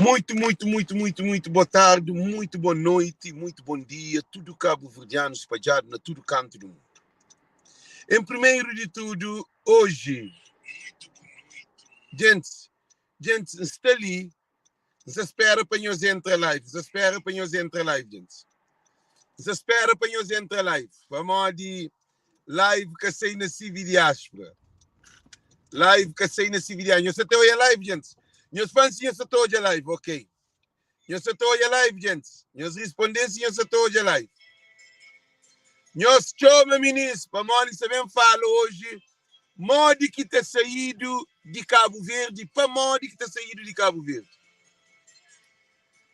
Muito, muito, muito, muito, muito boa tarde, muito boa noite, muito bom dia, tudo cabo-verdiano espalhado na tudo canto do mundo. Em primeiro de tudo, hoje, gente, gente, está ali, N sa spera pa nhos entra live. N sa spera pa nhos entra live, gentis. N sa spera pa nhos entra live. Pamodi live ka sai na CV Diáspora. Live ka sai na CV Diáspora. Nhos sa ta oia live, gentis? Nhos fla-m si nhos sa ta odja live, ok. Nhos sa ta odja live, gentis? Nhos responde-m si nhos sa ta odja live. Nhos txoma minis, pamodi N sa ben fala oji Modi ki ta saídu di Kabu Verdi? Pamodi ki ta saídu di Kabu Verdi?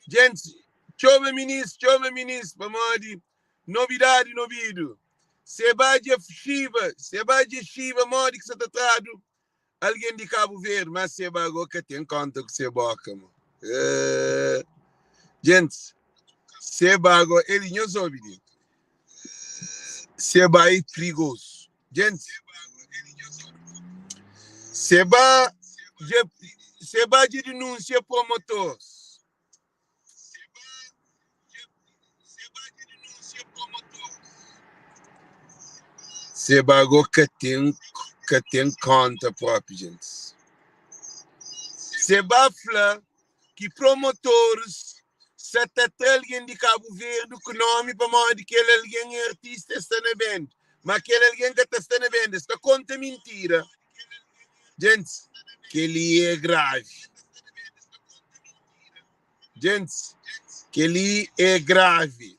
Gentis, txoma minis, txoma minis, pamodi nobidadi nobidu. Se ba dja xiba, se ba dja xiba, modi ki sa ta tradu algen di Kabu Verdi? Má se ba go ka ten konta ku se boka, mo. Eh, gentis, se ba go, eli nhos obi li. Se ba é prigozu. Gentis, Seba dja Seba dja dinúnsia promotors. Seba go ka ten ka ten konta propi, gentis. Seba fla ki promotores sa ta tra algen di Kabu Verdi ku nomi pamodi kel algen é artista e sta na band, ma kel algen ka ta sta na band, es ta konta mintira. Gentis, kel-li é gravi. Gentis, kel-li é gravi.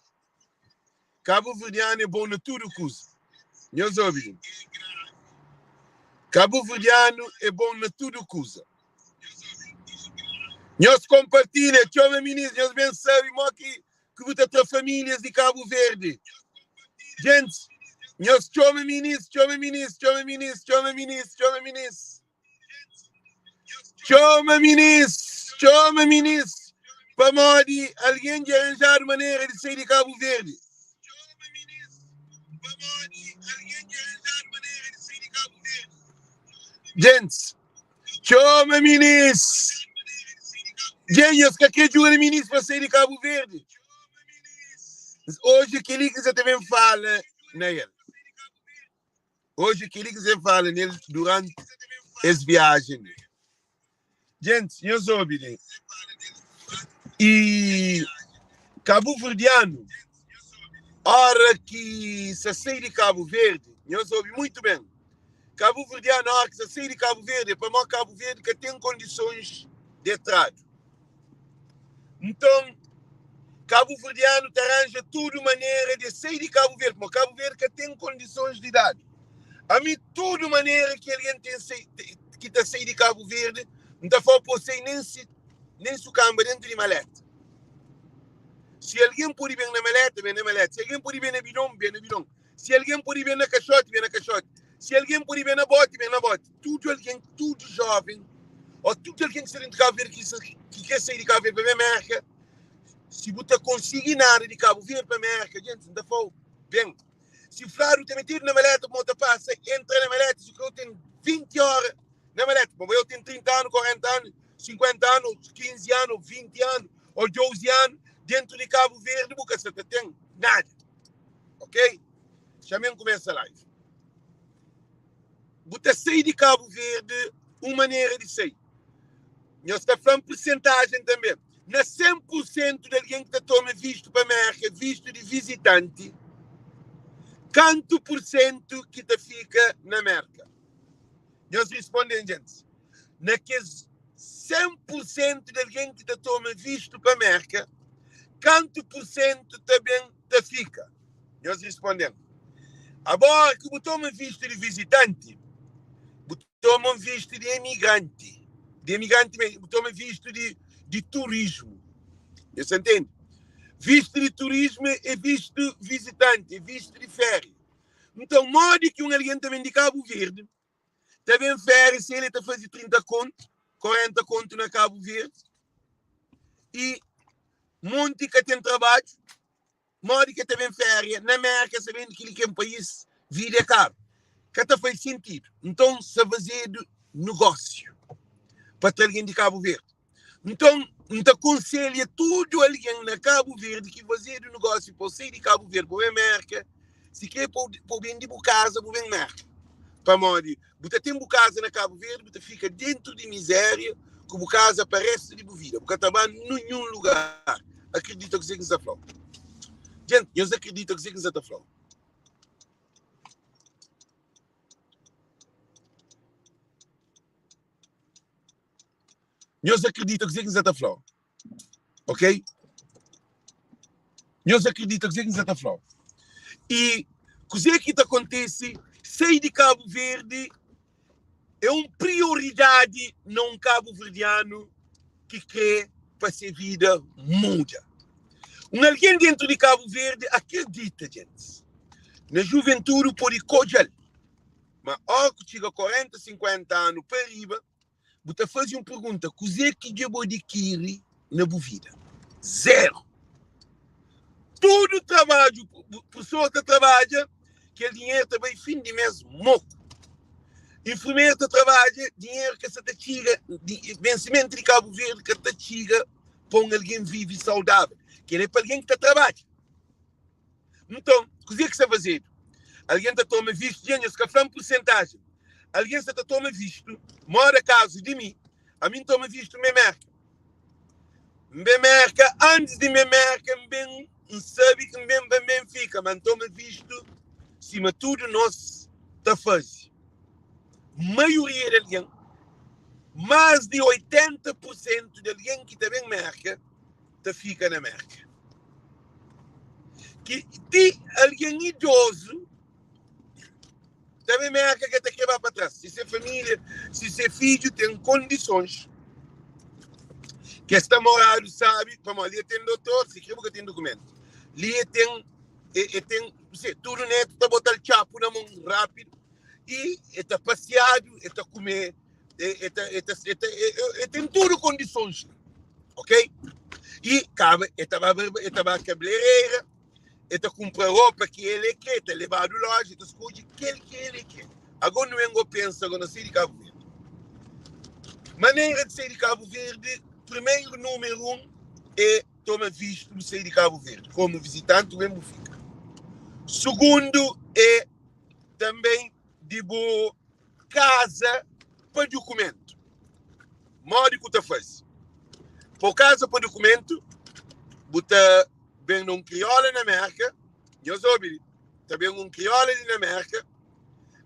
Kabuverdianu é bon na tudu kuza. Nhos obi li. Kabuverdianu é bon na tudu kuza. Nhos konpartilha, txoma minis, nhos ben sabe mo ki ki bu ta tra famílias di Kabu Verdi. Gentis, nhos txoma minis, txoma minis, txoma minis, txoma minis, txoma minis. Txoma minis, txoma minis, pamodi algen dja ranjadu manera di sai di Kabu Verdi. Gentis, txoma minis. Dja nhos ka kre djuda minis pa sai di Kabu Verdi. Oji kel-li ki N sa ta ben fala na el. Oji kel-li ki Zé fala nel duranti es viajen li. Gentis, nhos obi li. I kabuverdianu, ora ki sa sai di Kabu Verdi, nhos obi muitu ben, kabuverdianu ora ki sa sai di Kabu Verdi é pamodi Kabu Verdi ka ten kondisons di e tradu. Nton, kabuverdianu ta ranja tudu manera di sai di Kabu Verdi, pamodi Kabu Verdi ka ten kondisons di dadu. Ami, tudu manera ki algen ten sai, ki ta sai di Kabu Verdi, N ta fla-u pa bu sai nen si nen si u kanba dentu di maleta. Si algen pode ben na maleta, ben na maleta. Si algen pode ben na bidon, ben na bidon. Si algen pode ben na kaxoti, ben na kaxoti. Si algen pode ben na boti, ben na boti. Tudu algen, tudu joven, o tudu algen ki sta dentu di Kabu Verdi ki, ki kre sai di Kabu Verdi pa ben Merka, si bu ta konsigi nada di Kabu Verdi pa Merka, djentis, N ta fla-u, ben. Si fladu ta metedu na maleta pamo ta pasa, entra na maleta, si kre ten 20 ora na maleta, pamo eu ten 30 anu, 40 anu, 50 anu, 15 anu, 20 anu, o 12 anu, dentu di Kabu Verdi bu ka sa ta ten nada. Ok? Xa-m kumesa live. Bu ta sai di Kabu Verdi un manera di sai. Nhos ta fla-m persentajen tanbe. Na 100 pur sentu di algen ki ta toma vistu pa Merka, vistu di vizitanti, kantu pur sentu ki ta fika na Merka? Nhos risponde-m, djentis. Na kes 100 pur sentu di algen ki ta toma vistu pa Merka, kantu pur sentu ta ben ta fika? Nhos risponde-m, Abo, óra ki bu toma vistu di vizitanti, bu toma un vistu di emigranti, di emigranti mesmu, bu toma vistu di, di turismu. Nhos ta ntende? Vistu di turismu é vistu vizitanti, é vistu di féria. Nton, modi ki un algen ta ben di Kabu Verdi ta ben féria si el ta faze 30 kontu, 40 kontu na Kabu Verdi i monti ka ten trabadju? Modi ki el ta ben féria na Mérka sabendu ki li ki é un país vida é karu? Ka ta faze sentidu. Nton, sa fazedu nugósiu pa tra algen di Kabu Verdi. Nton. N ta konselha tudu algen na Kabu Verdi ki fazedu negósiu pa bu sai di Kabu Verdi pa bu ben Mérka, si krê pa bu bende bu kaza bu ben Mérka. Pamodi bu ta ten bu kaza na Kabu Verdi, bu ta fika dentu di mizéria ku bu kaza pa réstu di bu vida. Bu ka ta ba ninhun lugar. Akridita kuzê ki N sta fla-u. Djenti, nhos akridita kuzê ki N sta ta fla-u. Nhos akredita kuzê ki N sa ta fla-u. Ok? Nhos akredita kuzê ki N sa ta fla-u. I kuzê ki ta kontise, sai di Kabu Verdi é un prioridadi na un kabuverdianu ki krê pa se vida muda. Un algen dentu di Kabu Verdi akredita, djentis, na juventudu pode kodja-l, ma óra ku txiga 40, 50 anu pa riba, Bu ta faze un pergunta, kuzê ki dja bu adikiri na bu vida? Zeru! Tudu trabadju profesor ta trabadja, kel dinheru ta bai fin di mês moku. Infermeru ta trabadja, dinheru ka sa ta txiga, vensimentu di Kabu Verdi ka ta txiga pa un algen vive saudável. Kel-li é pa algen ki ta trabadja. Nton, kuzê ki sta fazedu? Algen ta toma vistu, dja nhos ka fla-m pursentajen. Algen sta ta toma vistu, moda kazu di mi, ami N toma vistu N ben Merka. N ben Merka, antis di N ben Merka, N ben, N sabe ki N ben pa N ben fika, ma N toma vistu sima tudu nos ta faze. Maioria di algen, más di 80 pursentu di algen ki ta ben Merka, ta fika na Merka. Ki ti algen idozu ta ben Merka ka ta kre ba pa tras. Si se familia, si se fidju ten kondisons ki es ta moradu sabi, pamodi li e ten dotor, si kre bu ka ten dukumentu. Li e ten, e ten, se tudu netu ta bota-l txapu na mon rapidu i e ta pasiadu, e ta kume e ta e ta e ta e ten tudu kondisons ok i kaba e ta ba e ta ba kabeleireira e ta kunpra ropa ki el e kre ta lebadu loja e ta skodje kel ki el e kre ago nu engo pensa ago na sai di Kabu Verdi manera di sai di Kabu Verdi primeiro numeru 1 e toma vistu bu sai di Kabu Verdi komu vizitanti bu ben bu fika sugundu e tanben di bu kaza pa dukumentu. Modi ku ta faze? Pa bu kaza pa dukumentu, bu ta ben na un kriola na Merka, nhos obi li, ta ben un kriola li na Merka,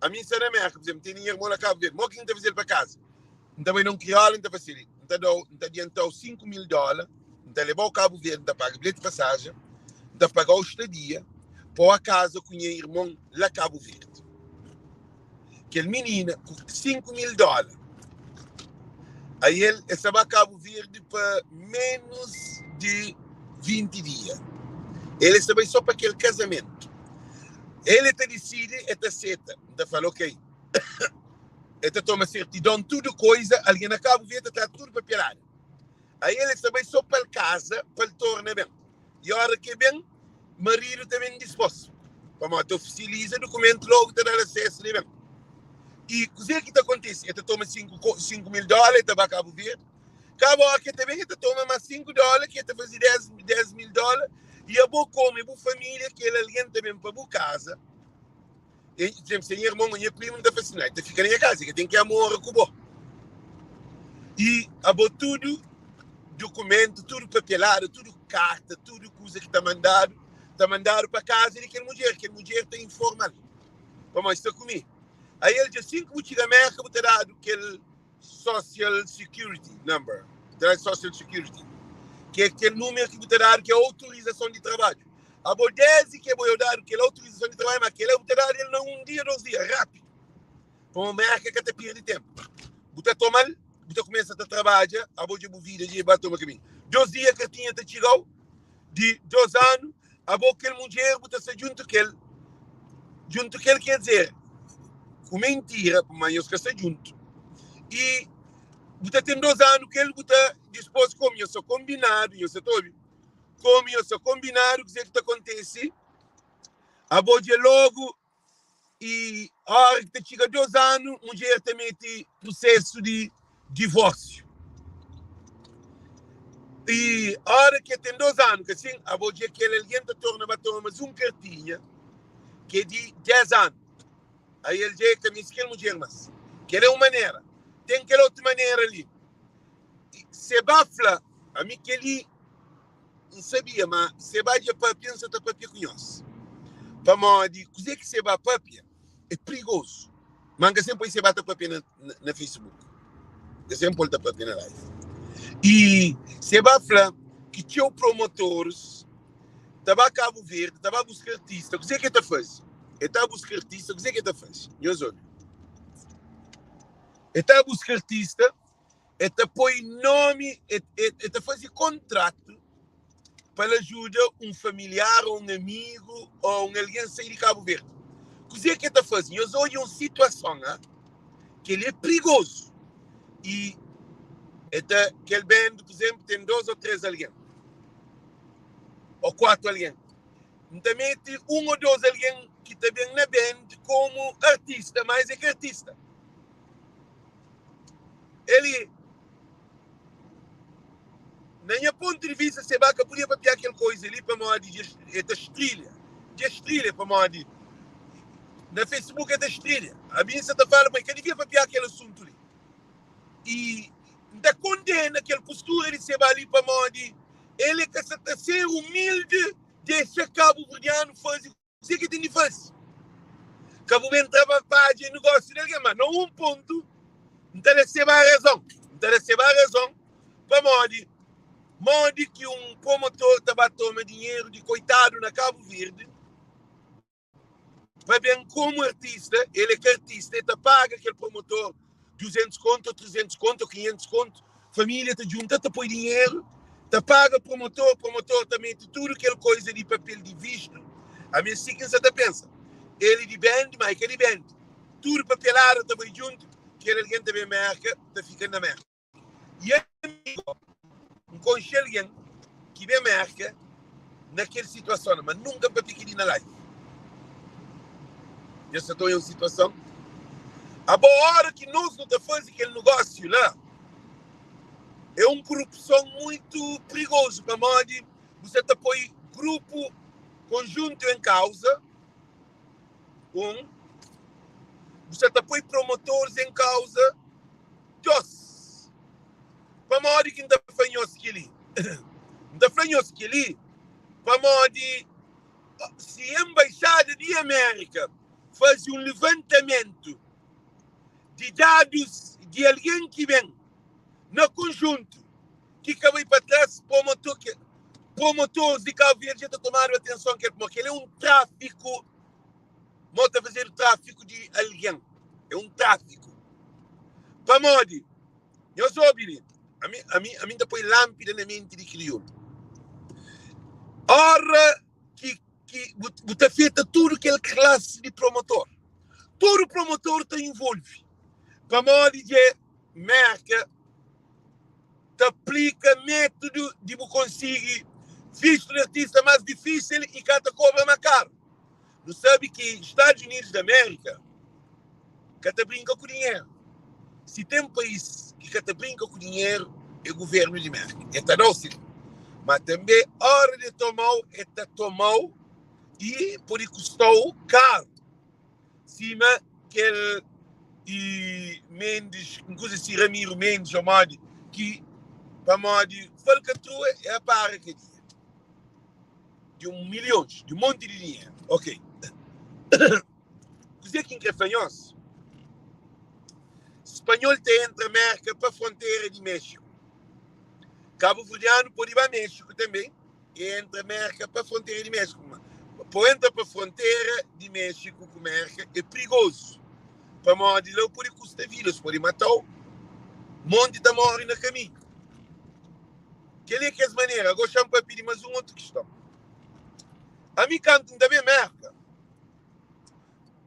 ami N sta na Merka, pur izemplu, N tene nha irmon na Kabu Verdi, modi ki N ta faze-l pa kaza? N ta bai na un kriola, N ta fase li, N ta da-u, N ta adianta-u 5 mil dóla, N ta leba-u Kabu Verdi, N ta paga bilheti pasajen, N ta paga-u stadia, pa-u a kaza ku nha irmon la Kabu Verdi. Kel minina ku 5 mil dóla. Aí el, el sta ba Kabu Verdi pa menus di 20 dia. El sta bai só pa kel kazamentu. El ta disidi, el ta seta. N ta fala, ok. El ta toma sertidon, tudu koiza. Algen na Kabu Verdi ta trata tudu papelada. Aí el sta bai só pa el kaza, pa el torna ben. I ora ki el ben, maridu ta ben dispôs, pamodi ta ofisializa dukumentu logu ta da-l asesu di ben. I kuzê ki ta kontise? El ta toma 5 mil dóla, el ta ba Kabu Verdi. Kaba óra ki el ta ben, el ta toma más 5 dóla, ki el ta faze 10 mil dóla. I abo komu é bu família, kel algen ta ben pa bu kaza. E, por se nha irmon ô nha primu, N ta fla si, el ta fika na nha kaza, el ka ten ki amora ku bo. I abo tudu dukumentu, tudu papelada, tudu karta, tudu kuza ki ta mandadu, ta mandadu pa kaza di kel mudjer. Kel mudjer ta informa-l, pamodi sta ku mi. Aí el dja, sin ki bu txiga Merka, bu ta dadu kel Social Security Number, ta dadu Social Security, ki é kel númeru ki bu ta dadu ki é autorizason di trabadju. Abo desdi ki abo eu dadu kel autorizason di trabadju, ma kel-la bu ta dadu el na un dia, dos dia, rápidu. Pamodi Merka ka ta pirdi ténpu. Bu ta toma-l, bu ta kumesa ta trabadja, abo dja bu vida dja ba toma kaminhu. Dos dia kartinha ta txiga-u di dos anu, abo kel mudjer bu ta sta djuntu kel, djuntu kel ker dizer ku mentira, ma nhos ka sta djuntu. I bu ta ten dos anu kel, bu ta dispos komu nhos sta konbinadu, nhos sta ta obi? Komu nhos sta konbinadu, kuzê ki ta kontese? Abo dja logu I óra ki ta txiga dos anu, mudjer ta mete prusésu di divórsiu. I ora ki el ten 2 anu, ka sin? Abo dja kel algen ta torna ba toma mas un kartinha ki é di 10 anu. Aí el dja é ka meste kel mudjer mas. Kel é un manera. Ten kel otu manera li. Se ba fla, ami kel-li N sabia ma Seba dja papia, N sa ta papia ku nhos. Pamodi kuzê ki Seba papia é prigozu. Má N ka sen poi Seba ta papia na, na, na Facebook. N ka sen pô-l ta papia na live. I Seba fla ki txeu promotoris ta ba Kabu Verdi, ta ba buska artista. Kuzê ki el ta faze? El ta buska artista, kuzê ki el ta faze? Nhos obi. El ta buska artista. El ta poi nómi, el ta faze kontratu pa el ajuda un familiar ô un amigu ô un algen sai di Kabu Verdi. Kuzê ki el ta faze? Nhos odja un situason ha, kel-li é prigozu i el ta kel band, pur izénplu, ten dôs ô três algen ô kuatu algen. N ta mete un ô dôs algen ki ta ben na band komu artista, má es é ka artista. Eli, na nha pontu di vista, Seba ka podia papiá kel koiza li pamodi dja e ta strilha. Dja strilha pamodi na Facebook e ta strilha. Ami N sa ta fala ma e ka divia papiá kel asuntu li. I N ta kondena kel postura di Seba li pamodi el e ka sa ta ser umildi dexa kabuverdianu faze Kuzê ki ten di faze? Ka bu ben trapapadja negósiu di algen. Má na un pontu, N ta da Seba razon. N ta da Seba razon pamodi modi ki un promotor ta ba toma dinheru di koitadu na Kabu Verdi pa ben komu artista, el é ka artista, el ta paga kel promotor 200 kontu, ô 300 kontu, ô 500 kontu, família ta djunta, ta poi dinheru, ta paga promotor, promotor ta mete tudu kel koiza di papel di vistu. Ami é si ki N sa ta pensa. El é di band, ma é ka di band. Tudu papelada ta bai djuntu, kel algen ta ben Merka, ta fika na Merka. I ami gó, N konxe algen ki ben Merka na kel situason la, ma nunka N papia kel-li na live. Nhos sa ta oia un situason? Abo, óra ki nos nu ta faze kel nogósiu la, é un korupson muitu prigozu, pamodi bu sa ta poi grupu konjuntu en kauza, un, bu sa ta poi promotoris en kauza, 2. Pamodi ki N ta fla nhos kel-li? N ta fla nhos kel-li pamodi si Enbaixada di Amérika faze un levantamentu di dadus di algen ki ben na konjuntu ki ka bai pa tras, promotoris di Kabu Verdi dja ta tomadu atenson kel pamodi kel-li é un tráfiku. Mo ta fazedu tráfiku di algen. É un tráfiku. Pamodi? Nhos obi li. Ami, ami, ami N ta poi lánpida na menti di kriolu. Óra ki, ki bu, bu ta afeta tudu kel klasi di promotor. Tudu promotor ta involve. Pamodi dje Merka ta aplika métudu di bu konsigi vistu di artista más difísil i ka ta kobra má karu. Nu sabe ki Stadus Unidus di Amérika ka ta brinka ku dinheru. Si ten país ki ka ta brinka ku dinheru é guvernu di Merka. E ta da-u sin, ma tanbe óra di e toma-u, e ta toma-u i pode kusta-u karu. Sima kel i Mendes, un kuza si Ramiro Mendes ô modi ki pamodi falkatrua e para kadia. Di un milhons, di un monti di dinheru. Ok. Kuzê ki N krê fla nhos? Spanhol ta entra Merka pa frontera di Méxiku. Kabuverdianu pode ba Méxiku tanbê e entra Merka pa frontera di Méxiku. Ma pa entra pa frontera di Méxiku ku Merka é prigozu, pamodi la pode kusta vida, es pode mata-u, monti ta móre na kaminhu. Kel-li é kes manera. Agó xa-m papia di más un otu kiston. Ami kantu N ta ben Merka,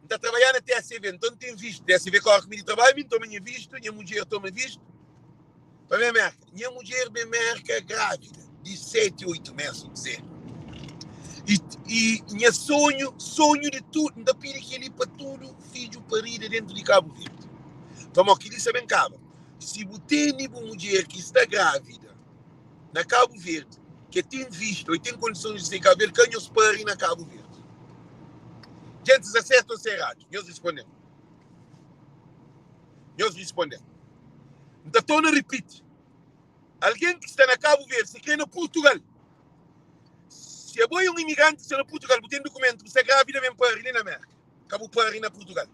N ta trabadja na TSV, nton N ten vistu. TSV kóre ku mi di trabadju, mi N toma nha vistu, nha mudjer toma vistu pa ben Merka. Nha mudjer ben Merka grávida di seti, oitu mês, N kse. I, i nha sonhu, sonhu di tudu, N ta pidi kel-li pa tudu fidju parida dentu di Kabu Verdi. Pamodi kel-li sa ben kaba. Si bu tene bu mudjer ki sta grávida. na Kabu Verdi ki ten vistu ô ten kondisons di sai Kabu Verdi ka nhos pari na Kabu Verdi. Djentis, aserta ô sta eradu? Nhos responde-m. Nhos responde-m. N ta torna ripiti, algen ki sta na Kabu Verdi, si kre na Purtugal, si abo é un imigranti ki sta na Purtugal, bu ten dukumentu, bu sta grávida, ben pari li na Mérka, ka bu pari na Purtugal.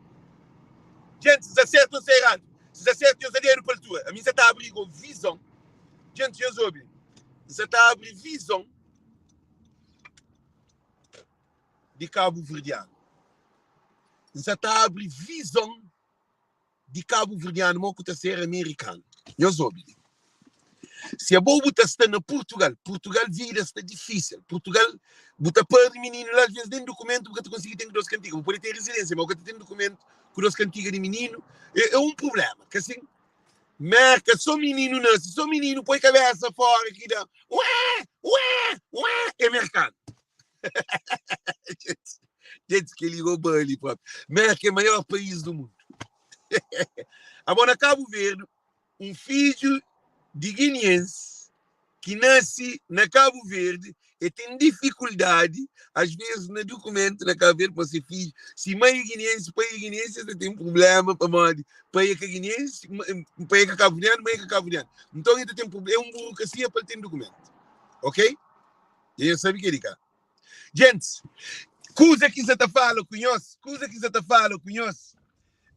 Djentis, aserta ô sta eradu? Si sta sertu, nhos da dedu pa altura. Ami N sa ta abri go vizon. Djentis, nhos obi. N sa ta abri vizon di kabuverdianu. N sa ta abri vizon di kabuverdianu mo ku ta ser amerikanu. Nhos obi li. Si abo bu ta sta na Purtugal, Purtugal vida sta difísil. Purtugal, bu ta pari mininu la, alvês nen dukumentu bu ka ta konsigi ten ku dos kantiga. Bu pode ten rezidênsia, ma bu ka ta ten dukumentu ku dos kantiga di mininu. É, é un prubléma, ka sin? Merka, sô mininu nase, sô mininu poi kabésa fóra ki da ué, ué, ué, é merkanu. Gente, kel-li go bali própi. Merka é maior país do mundu. Abo na Kabu Verdi, un fidju di giniensi ki nase na Kabu Verdi, e ten difikuldadi, as vezis, na dukumentu na Kabu Verdi, pa se fidju, si mai é giniensi, pai é giniensi, es ta ten prubléma, pamodi pai é ka giniensi, pai é ka kabuverdianu, mai é ka kabuverdianu. Nton, e ta ten prubléma, é un burukrasia pa el ten dukumentu. Ok? Dja nhos sabe kel-li, ka? Gentis, kuza ki N sa ta fala ku nhos, kuza ki N sa ta fala ku nhos,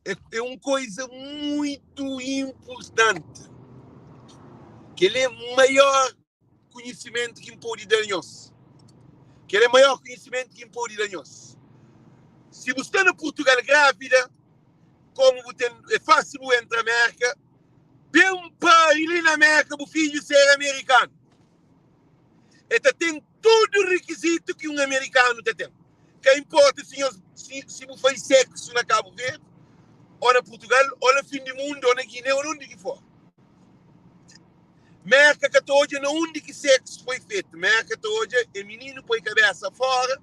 é, é un koiza muitu inpurtanti. Kel é maior konhisimentu ki N pode da nhos. Kel é maior konhisimentu ki N pode da nhos. Si bu sta na Purtugal grávida, komu bu ten, é fásil bu entra Mérka, ben pari li na Mérka, bu fidju ser amerikanu. E ta ten tudu rikizitu ki un amerikanu ta ten. Ka inporta si nhos si bu fai seksu na Kabu Verdi, o na Purtugal, o na fin di mundu, o na Guiné, o na undi ki for. Merka ka ta odja na undi ki seksu foi fetu. Merka ta odja e mininu poi kabesa fora,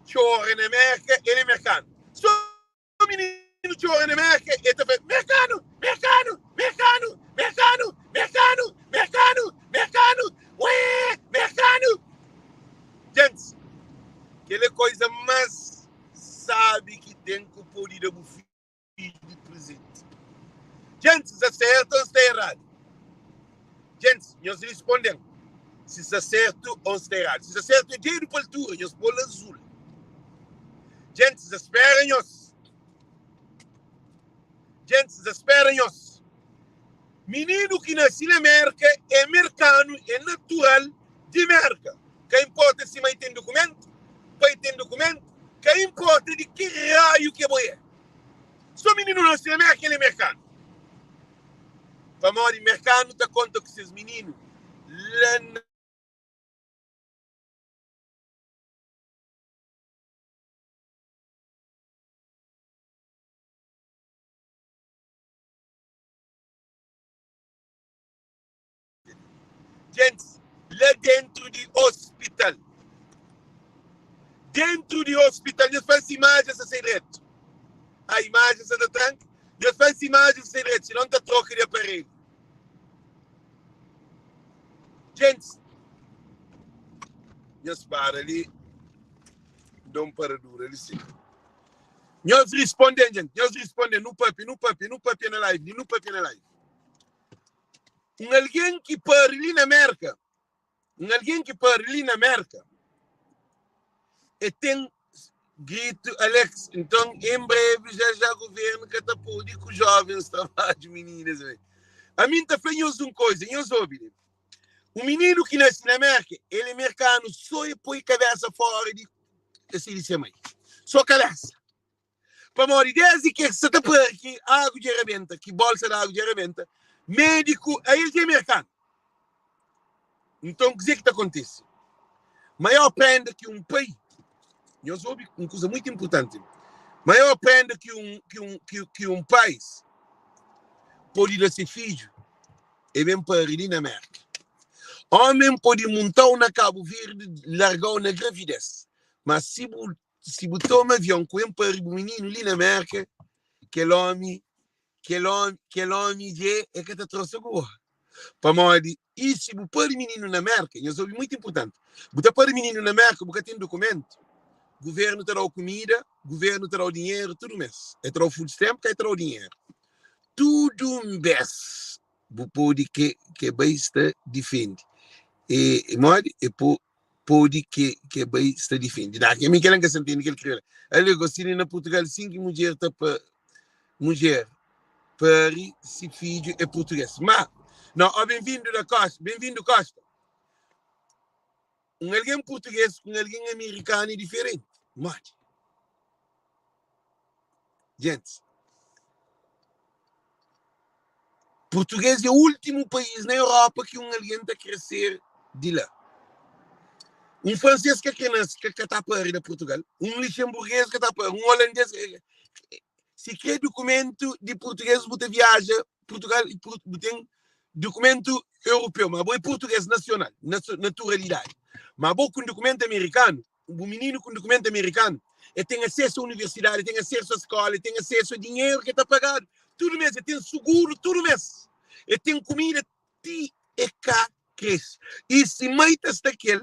txora na Merka, el e merkanu. So mininu txora na Merka, el ta fla, Merkanu! Merkanu! Merkanu! Merkanu! Merkanu! Merkanu! Merkanu! Ué! Merkanu! Gentis, kel é koiza más sábi ki ten ku pode da bu fidju di prezenti. Gentis, sta sertu ô sta eradu? Gentis, nhos risponde-m si sta sertu ô sta eradu. Si sta sertu, é dedu pa altura, nhos pô-l azul. Gentis, ta spera nhos. Gentis, ta spera nhos. Mininu ki nasi na Merka é merkanu, é natural di Merka. Ka inporta si mai ten dukumentu, pai ten dukumentu, ka inporta di ki raiu ki bo é. So mininu nasi na Merka, el é merkanu. Pamodi merkanu ta konta ku ses mininu la na. Gentis la dentru di ospital. Dentru di ospital, nhos fla si imajen sta sai dretu. A imajen sta ta tranka. Nhos fla si imajen sta sai dretu, sinon ta troka di aparelhu. Gentis, nhos para li, da un paradura li si. Nhos risponden, gente, nhos risponden, nu papia, nu papia, nu papia na live li, nu papia na live. Un algen ki pari li na Merka, un algen ki pari li na Merka, e ten grito Alex, nton em breve já já governo ka ta pode ku jovens trabadju meninas. Ami N ta fla nhos un koisa, nhos obi li. Un mininu ki nase na Merka, el é merkanu sô e poi kabésa fóra di si di se mai. Sô kabésa. Pamodi désdi ki el sta ta pari ki agu dja rabenta, ki bólsa di agu dja rabenta, médiku, ael dja é merkanu. Nton, kuzê ki ta kontise? Maior prenda ki un pai, nhos obi un kuza mutu inportanti, maior prenda ki un, ki un, ki, ki un pais pode da se fidju é ben pari li na Merka. Omen pode munta-u na Kabu Verdi, larga-u na gravidez, mas si bu si bu toma avion ku en pari bu mininu li na Merka, kel omi, kel omi, kel omi dje e ka ta trosa ku bo. Pamodi i si bu pari mininu na Merka, nhos obi muitu inpurtanti, bu ta pari mininu na Merka, bu ka ten dukumentu, guvernu ta da-u kumida, guvernu ta da-u dinheru tudu mês. El ta da-u food stamp, ka el ta da-u dinheru. Tudu un bês bu pode ke ke bai sta difende. E modi? E po pode ke ke bai sta difende. Nah, ke mi kel-la N ka sta ntende kel kriolu. Ale gosi li na Purtugal sin ki mudjer ta pa mudjer pari si fidju é purtugês. Ma no, ó benvindu da Costa, benvindu Costa. Un algen purtugês ku un algen amerikanu é diferenti. Modi? Gentis, Purtugês é últimu país na Europa ki un algen ta kre ser di la. Un fransês ka kre nase, ka ka ta pari na Purtugal. Un lixenburgês ka ta pari, un olandês. Si kre dukumentu di purtugês bu ta viaja Purtugal i bu ten dukumentu europeu, ma bo é purtugês nasional, naturalidadi. Ma bo ku un dukumentu amerikanu, bu mininu ku un dukumentu amerikanu, el ten asesu a universidadi, el ten asesu a skola, el ten asesu a dinheru ki ta pagadu tudu mês, el ten suguru tudu mês, el ten kumida ti e ka krese. I si mai ta sta kel,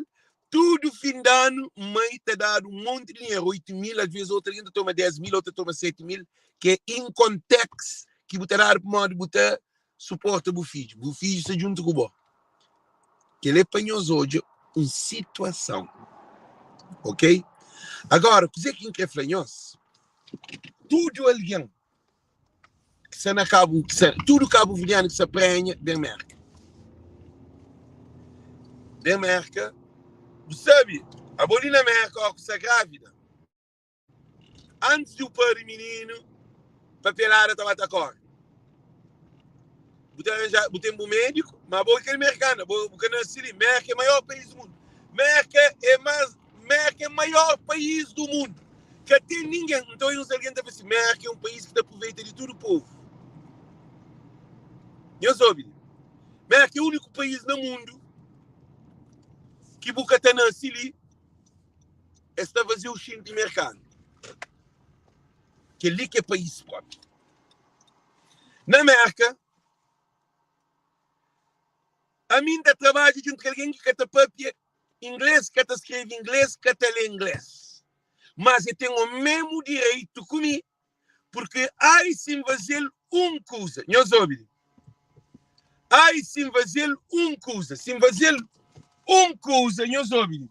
tudu fin di anu mai ta dadu un monti di dinheru, 8 mil, asves otu algen ta toma 10 mil, otu ta toma 7 mil, ki é income tax ki bu ta dadu pamodi bu ta suporta bu fidju. Bu fidju sta djuntu ku bo. Kel-li é pa nhos odja un situason. Ok? Agora, kuzê ki N krê fla nhos? Tudu algen ki sta na Kabu, ki sta, tudu kabuverdianu ki sta prenha, ben Merka. Ben Merka. Bu sabe, abo li na Merka, ó ku sta grávida, antis di bu pari mininu, papelada ta ba ta kóre. Bu ta aranja, bu ten bu médiku, ma abo é kel merkanu, abo bu ka nase li. Merka é maior país do mundu. Merka é más, Merka é maior país do mundu. Ka ten ningen. Nton, uns algen ta fla si, Merka é un país ki ta aproveita di tudu povu. Nhos obi li. Merka é úniku país na mundu ki bu ka ta nase li, es ta faze-u xinti merkanu. Kel-li ki é país própi. Na Merka, ami N ta trabadja djuntu ku algen ki ka ta pâpia inglês, ka ta skrebe inglês, ka ta lê inglês. Mas el ten omemu direitu ku mi, purki ai si N faze-l un kuza. Nhos obi li. Ai si N faze-l un kuza. Si N faze-l un kuza, nhos obi li.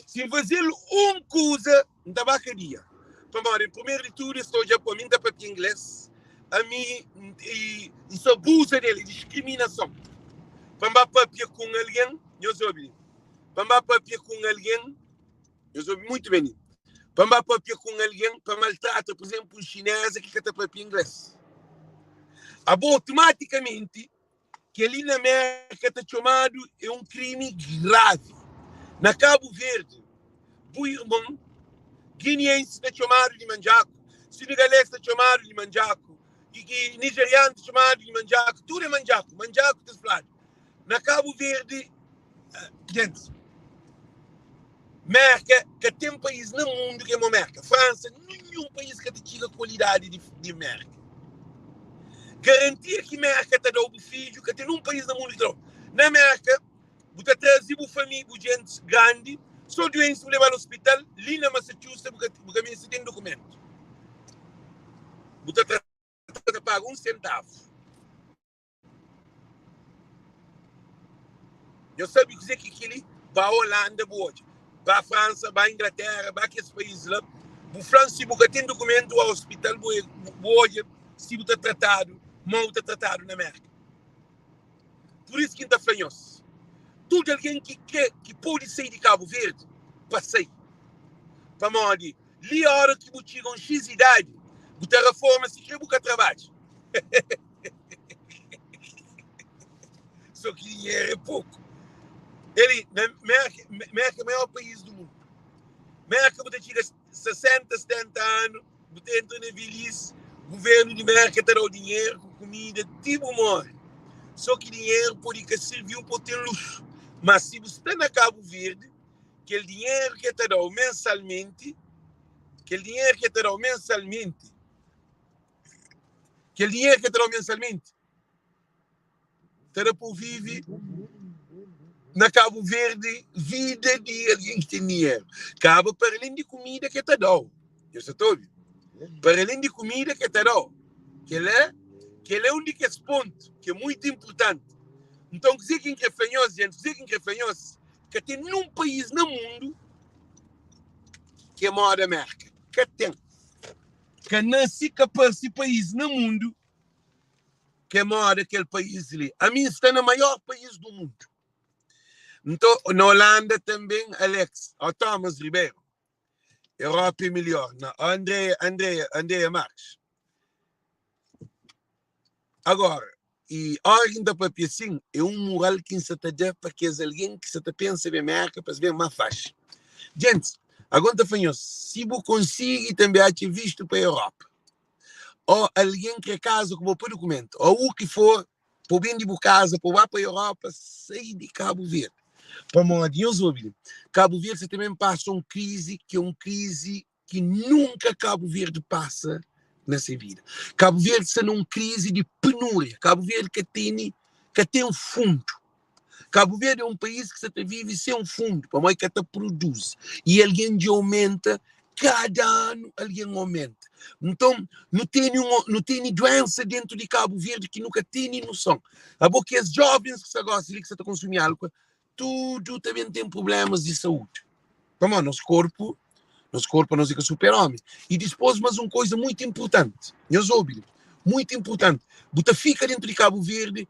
Si N faze-l un kuza, N ta ba kadia. Pamodi, primeru di tudu, es ta odja pa mi, N ta papia inglês, ami N sta abuza del, é diskriminason. Pa N ba papia ku un algen, nhos obi li, pa N ba papia ku un algen, nhos obi mutu ben li, pa N ba papia ku un algen, pa maltrata, pur izénplu, un xineza ki ka ta papia inglês, abo otomatikamenti Kel-li na Mérka ta txomadu é un krimi gravi. Na Kabu Verdi, bu irmon giniensi ta txomadu di mandjaku, senegalês ta txomadu di mandjaku, i nijerianu ta txomadu di mandjaku, tudu é mandjaku, mandjaku ta fladu. Na Kabu Verdi, gentis, Mérka, ka ten país na mundu ki é mo Mérka. Fransa, ninhun país ka ta txiga kualidadi di, di Mérka. Garantia ki Mérka ta da-u bu fidju, ka ten nun país na mundu ki ta da-u. Na Mérka, bu ta traze bu família, bu gentis grandi, so duense bu leba-l ospital, li na Massachusetts bu ka, bu ka meste ten dukumentu. Bu ta ta paga un sentavu. Nhos sabe kuzê ki kel-li? Ba Holanda bu odja, ba Fransa, ba Inglatéra, ba kes país la, bu fla-m si bu ka ten dukumentu ba ospital bu bu odja si bu ta tratadu mau bu ta tratadu na Mérka. Pur isu ki N ta fla nhos, tudu algen ki krê ki pode sai di Kabu Verdi, pa sai. Pamodi li óra ki bu txiga un xis idadi, bu ta raforma sikrê bu ka trabadja. Só ki dinheru é poku. Eli, na Merka, Merka é maior país do mundo. Merka bu ta txiga 60, 70 anu, bu ta entra na velhice, governu di Merka ta dau dinheru ku kumida ti bu morre. Só ki dinheru pode ka sirviu pa bu ten luxu. Mas si bu sta na Kabu Verdi, kel dinheru ki el ta dau mensalmenti, kel dinheru ki el ta dau mensalmenti, Kel dinheru ki el ta da-u mensalmenti. Ta da pa bu vive na Kabu Verdi vida di algen ki ten dinheru. Kaba para alén di kumida ke ta da-u. Nhos sa ta obi? Para alén di kumida ke ta da-u. Kel-la, kel-la é un di kes pontu ki é muitu inpurtanti. Nton, kuzê ki N krê fla nhos, gentis, kuzê ki N krê fla nhos, ka ten nun país na mundu ki é móda Mérka. Ka ten. Ka nase, ka parse país na mundu ki é móda kel país li. Ami N sta na maior país du mundu. Nton, na Holanda tanben, Alex, ó Thomas Ribeiro, Europa é melhor. Na Andrea, Andrea, Andrea Marques. Agora, e ora ki N ta papia sin, é un mural ki N sa ta da pa kes algen ki sa ta pensa ben Merka pa es ben má faxi. Gentis, agora N ta fla nhos, si bu konsigi tanbe atxa vistu pa Europa, ó algen kre kaza ku bo pa dukumentu, ó u ki for, pa bu ben di bu kaza pa bu ba pa Europa, sai di Kabu Verdi. Pamodi, nhos obi li, Kabu Verdi sa ta ben pasa un krizi ki é un krizi ki nunka Kabu Verdi pasa na se vida. Kabu Verdi sta na un krizi di penúria. Kabu Verdi ka tene, ka ten fundu. Kabu Verdi é un país ki sta ta vive sen fundu, pamodi ka ta produzi. I algen dja aumenta, kada anu algen aumenta. Nton, nu tene un, nu tene duensa dentu di Kabu Verdi ki nu ka tene noson. Abo kes jovens ki sta gosi li ki sta ta konsumi álkol, tudu ta ben ten prublémas di saúdi. Pamodi nos korpu, nos korpu anos é ka super-ómi. I dispôs más un koza mutu inpurtanti, nhos obi li, mutu inpurtanti, bu ta fika déntu di Kabu Verdi,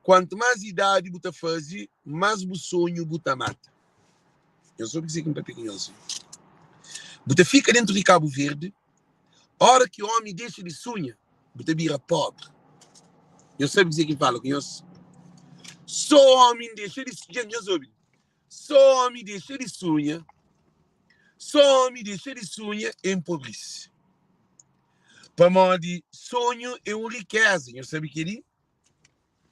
kuantu más idadi bu ta faze, más bu sonhu bu ta mata. Nhos obi kuzê ki N papia ku nhos li. Bu ta fika déntu di Kabu Verdi, óra ki ómi dexa di sunha, bu ta bira pobri. Nhos sabe kuzê ki N fala ku nhos? Sô ómi dexa di, dja nhos obi li, sô ómi dexa di sunha, sô ómi dexa di sunha é npobrisi. Pamodi sonhu é un rikéza, nhos sabe kel-li?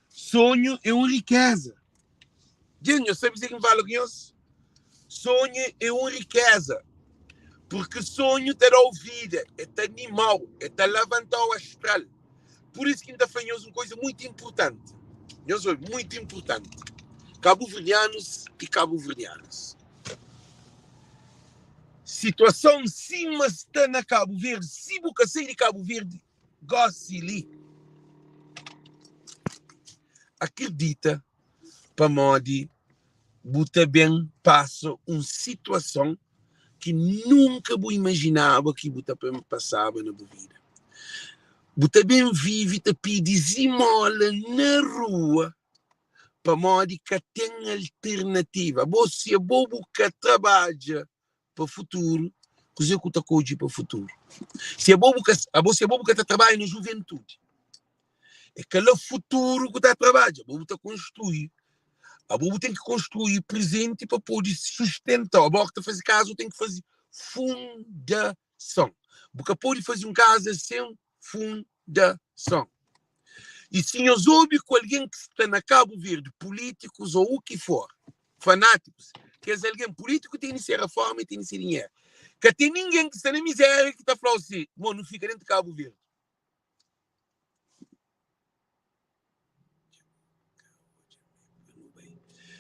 Sonhu é un rikéza. Dja nhos sabe kuzê ki N fala ku nhos? Sonhu é un rikéza, purki sonhu ta da-u vida, el ta anima-u, el ta lavanta-u astral. Pur isu ki N ta fla nhos un kuza mutu inpurtanti. Nhos obi, mutu inpurtanti. Kabuverdianus i kabuverdianas, situason sima sta na Kabu Verdi, si bu ka sai di Kabu Verdi, Gósi li, akridita pamodi bu ta ben pasa un situason ki nunka bu imajinaba ki bu ta ben pasaba na bu vida. Bu ta ben vive ta pidi zimóla na rua pamodi ka ten alternativa. Abo, si abo bu ka trabadja pa futuru, kuzê ku ta kodje pa futuru? Si abo bu ka, abo si abo bu ka ta trabadja na juventudi, é kala futuru ku ta trabadja, abo bu ta konstrui, abo bu ten ki konstrui prezenti pa pode sustenta, abo ki ta faze kaza, bu ten ki faze fundason. Bu ka pode faze un kaza sen fundason. I si nhos obi ku algen ki sta na Kabu Verdi, pulítikus ô u ki for, fanátikus, kes algen pulítiku tene se reforma i tene se dinheru. Ka ten ningen ki sta na mizéria ki ta fla-u si, Mo, nu fika dentu Kabu Verdi.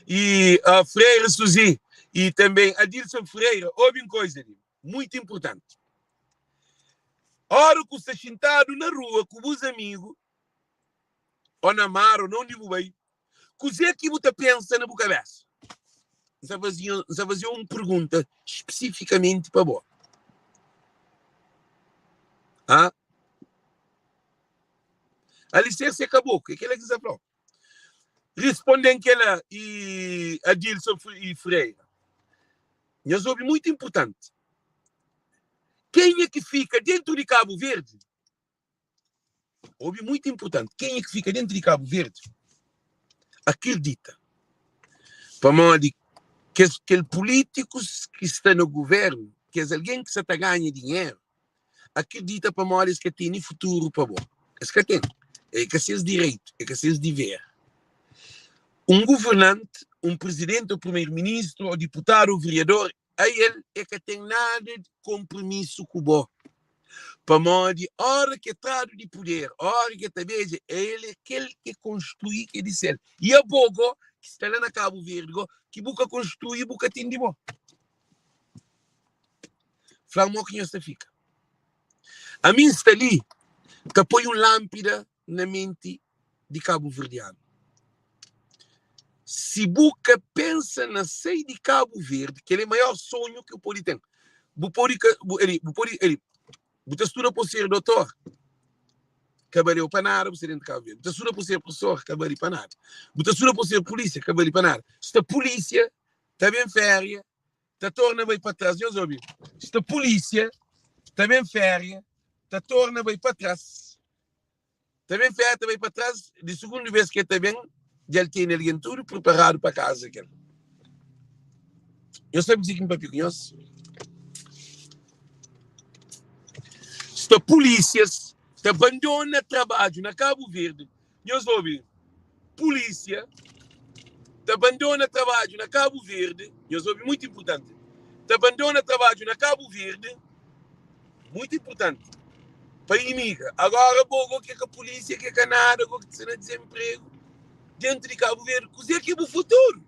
I uh, Freire Suzy i tanben Adilson Freire, obi un koza li, muitu inpurtanti. Ora ku sta xintadu na rua ku bus amigu, ô na mar, ô na undi bu bai, kuzê ki bu ta pensa na bu kabésa? N sta faze, N sta faze un pergunta spesifikamenti pa bo. Ha? Aliserse é kaboklu, é kel-la ki N sta fla-u. Responde-m kel-la i Adilson i Freire. Nhos obi muitu inpurtanti. Kenha ki fika dentu di Kabu Verdi, obi muitu inpurtanti, kenha ki fika dentu di Kabu Verdi, akredita, pamodi kes kel pulítikus ki sta na guvernu, kes algen ki sa ta ganha dinheru, akredita pamodi es ka tene futuru pa bo. Es ka ten. É ka ses direitu, é ka ses diver. Un guvernanti, un prizidenti ô primeru-ministru ô diputadu ô veriador, a el e ka ten nada di konpromisu ku bo. Pamodi ora ki e tradu di puder, ora ki e ta beja, el é kel ki konstrui ki é di sel. I abo go, ki sta la na Kabu Verdi go, ki bu ka konstrui, bu ka ten di bo. Fla-m mo ki nhos ta fika. Ami N sta li ta poi un lánpida na menti di kabuverdianu. Si bu ka pensa na sai di Kabu Verdi, kel é maior sonhu ki bu pode ten. Bu pode ka, bu, ali, bu pode, ali, bu ta studa pa bu ser dotor, ka baleu pa nada bu sta dentu Kabu Verdi. Bu ta studa pa bu ser profesor, ka bali pa nada. Bu ta studa pa bu ser pulísia, ka bali pa nada. Sta pulísia ta ben féria, ta torna bai pa tras. Nhos obi, sta pulísia ta ben féria, ta torna bai pa tras. Ta ben féria, ta bai pa tras. Di sugundu bes ki el ta ben, dja el tene algen tudu priparadu pa kaza kel. Nhos sabe kuzê ki N papia ku nhos? Sta pulísias ta bandona trabadju na Kabu Verdi. Nhos obi, pulísia ta bandona trabadju na Kabu Verdi. Nhos obi, mutu inpurtanti. Ta bandona trabadju na Kabu Verdi, mutu inpurtanti, pa imigra. Agora bo go ki é ka pulísia, ki é ka nada, go ki sta na dizenpregu dentu di Kabu Verdi, kuzê ki é bu futuru?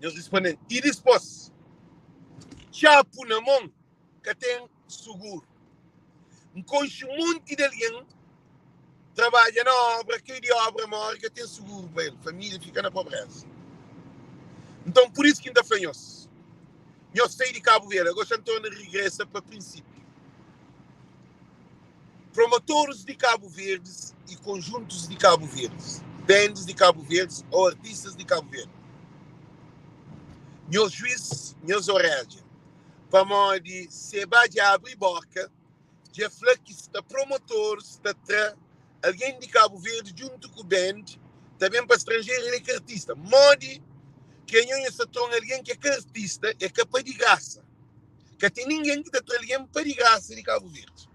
Nhos responde-m. I dispôs, txapu na mon ka ten suguru. N konxe un monti di algen trabadja na obra, kai di obra móre, ka ten suguru pa el, família fika na pobreza. Nton, pur isu ki N ta fla nhos, nhos sai di Kabu Verdi. Ago xa N torna rigresa pa prinsipiu. Promotores di Kabu Verdis i konjuntus di Kabu Verdis, bands di Kabu Verdis ô artistas di Kabu Verdi, nhos juis, nhos orédja. Pamodi Seba dja abri boka, dja fla ki sta promotores ta tra algen di Kabu Verdi djuntu ku band ta ben pa stranjeru, el é ka artista. Modi ki anho nhos ta tra un algen ki é ka artista, é ka pa di grasa. Ka ten ningen ki ta tra algen pa di grasa di Kabu Verdi.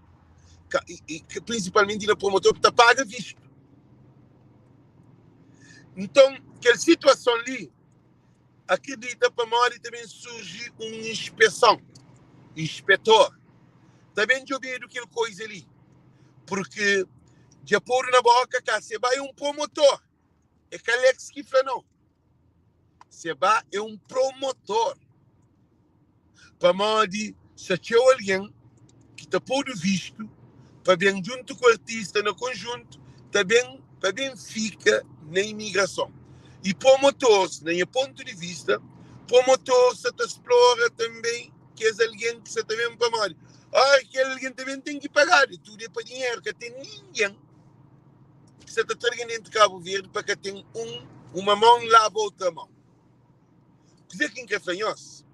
Ka, i, i, prinsipalmenti na promotor ki ta paga vistu. Nton, kel situason li Akredita pamodi ta ben surji un inspeson, inspetor, ta ben djobedu kel koiza li, purki dja podu na boka ka Seba é un promotor, é ka Alex ki fla nau, Seba é un promotor, pamodi sta txeu algen ki ta podu vistu pa ben djuntu ku artista na konjuntu ta ben pa ben fika na imigrason i promotors na nha pontu di vista promotors sa ta splora tanbe kes algen ki sa ta ben pamodi ora ki kel algen ta ben ten ki pagadu tudu é pa dinheru ka ten ningen ki sa ta tra algen dentu Kabu Verdi pa ka ten un uma mon lava outra mon. Kuzê ki N krê fla nhos?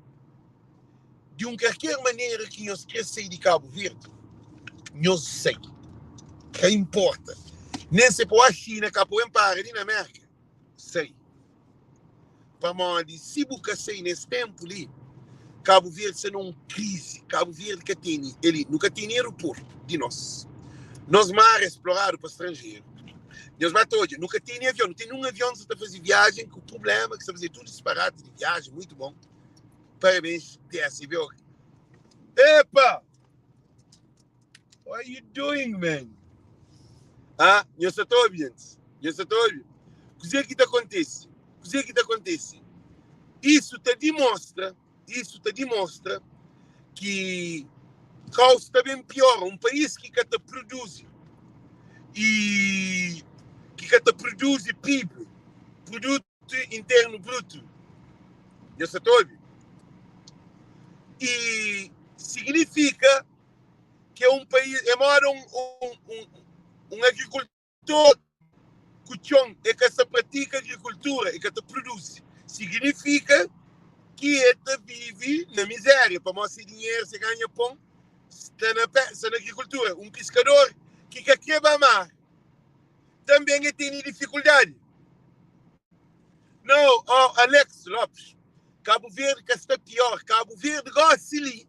Di un kalker manera ki nhos krê sai di Kabu Verdi, nhos sai. Ka inporta. Nen se pa oa Xina, ka pa oa para li na Mérka, sai. Pamodi si bu ka sai nes ténpu li, Kabu Verdi sta na un krizi. Kabu Verdi ka tene eli, nu ka tene aeroportu di nos. Nos mar é sploradu pa stranjeru. Nhos ba ta odja, nu ka tene avion, nu tene un avion ki sa ta faze viajen ku prublema, ki sa faze tudu disparati di viajen, muitu bon. Parabens TSB. Epa! What are you doing, man? Ah, nhos sa ta obi, gentis? Nhos sa ta obi? Kuzê ki ta kontise? Kuzê ki ta kontise? Isu ta dimostra, isu ta dimostra ki kau sta ben piora. Un país ki ka ta produzi i ki ka ta produzi PIB, Produtu Internu Brutu, nhos sa ta obi? I signifika ki é un país, é moda un, un, un, un agrikultor ku txon e ka sa pratika agrikultura, e ka ta produzi, signifika ki e ta vivi na mizeria, pamodi se dinheru, se ganha pon sta na sta na agrikultura. Un piskador ki ka kre ba mar tanben e tene difikuldadi. No, oh, Alex Lopes, Kabu Verdi ka sta pior, Kabu Verdi gosi li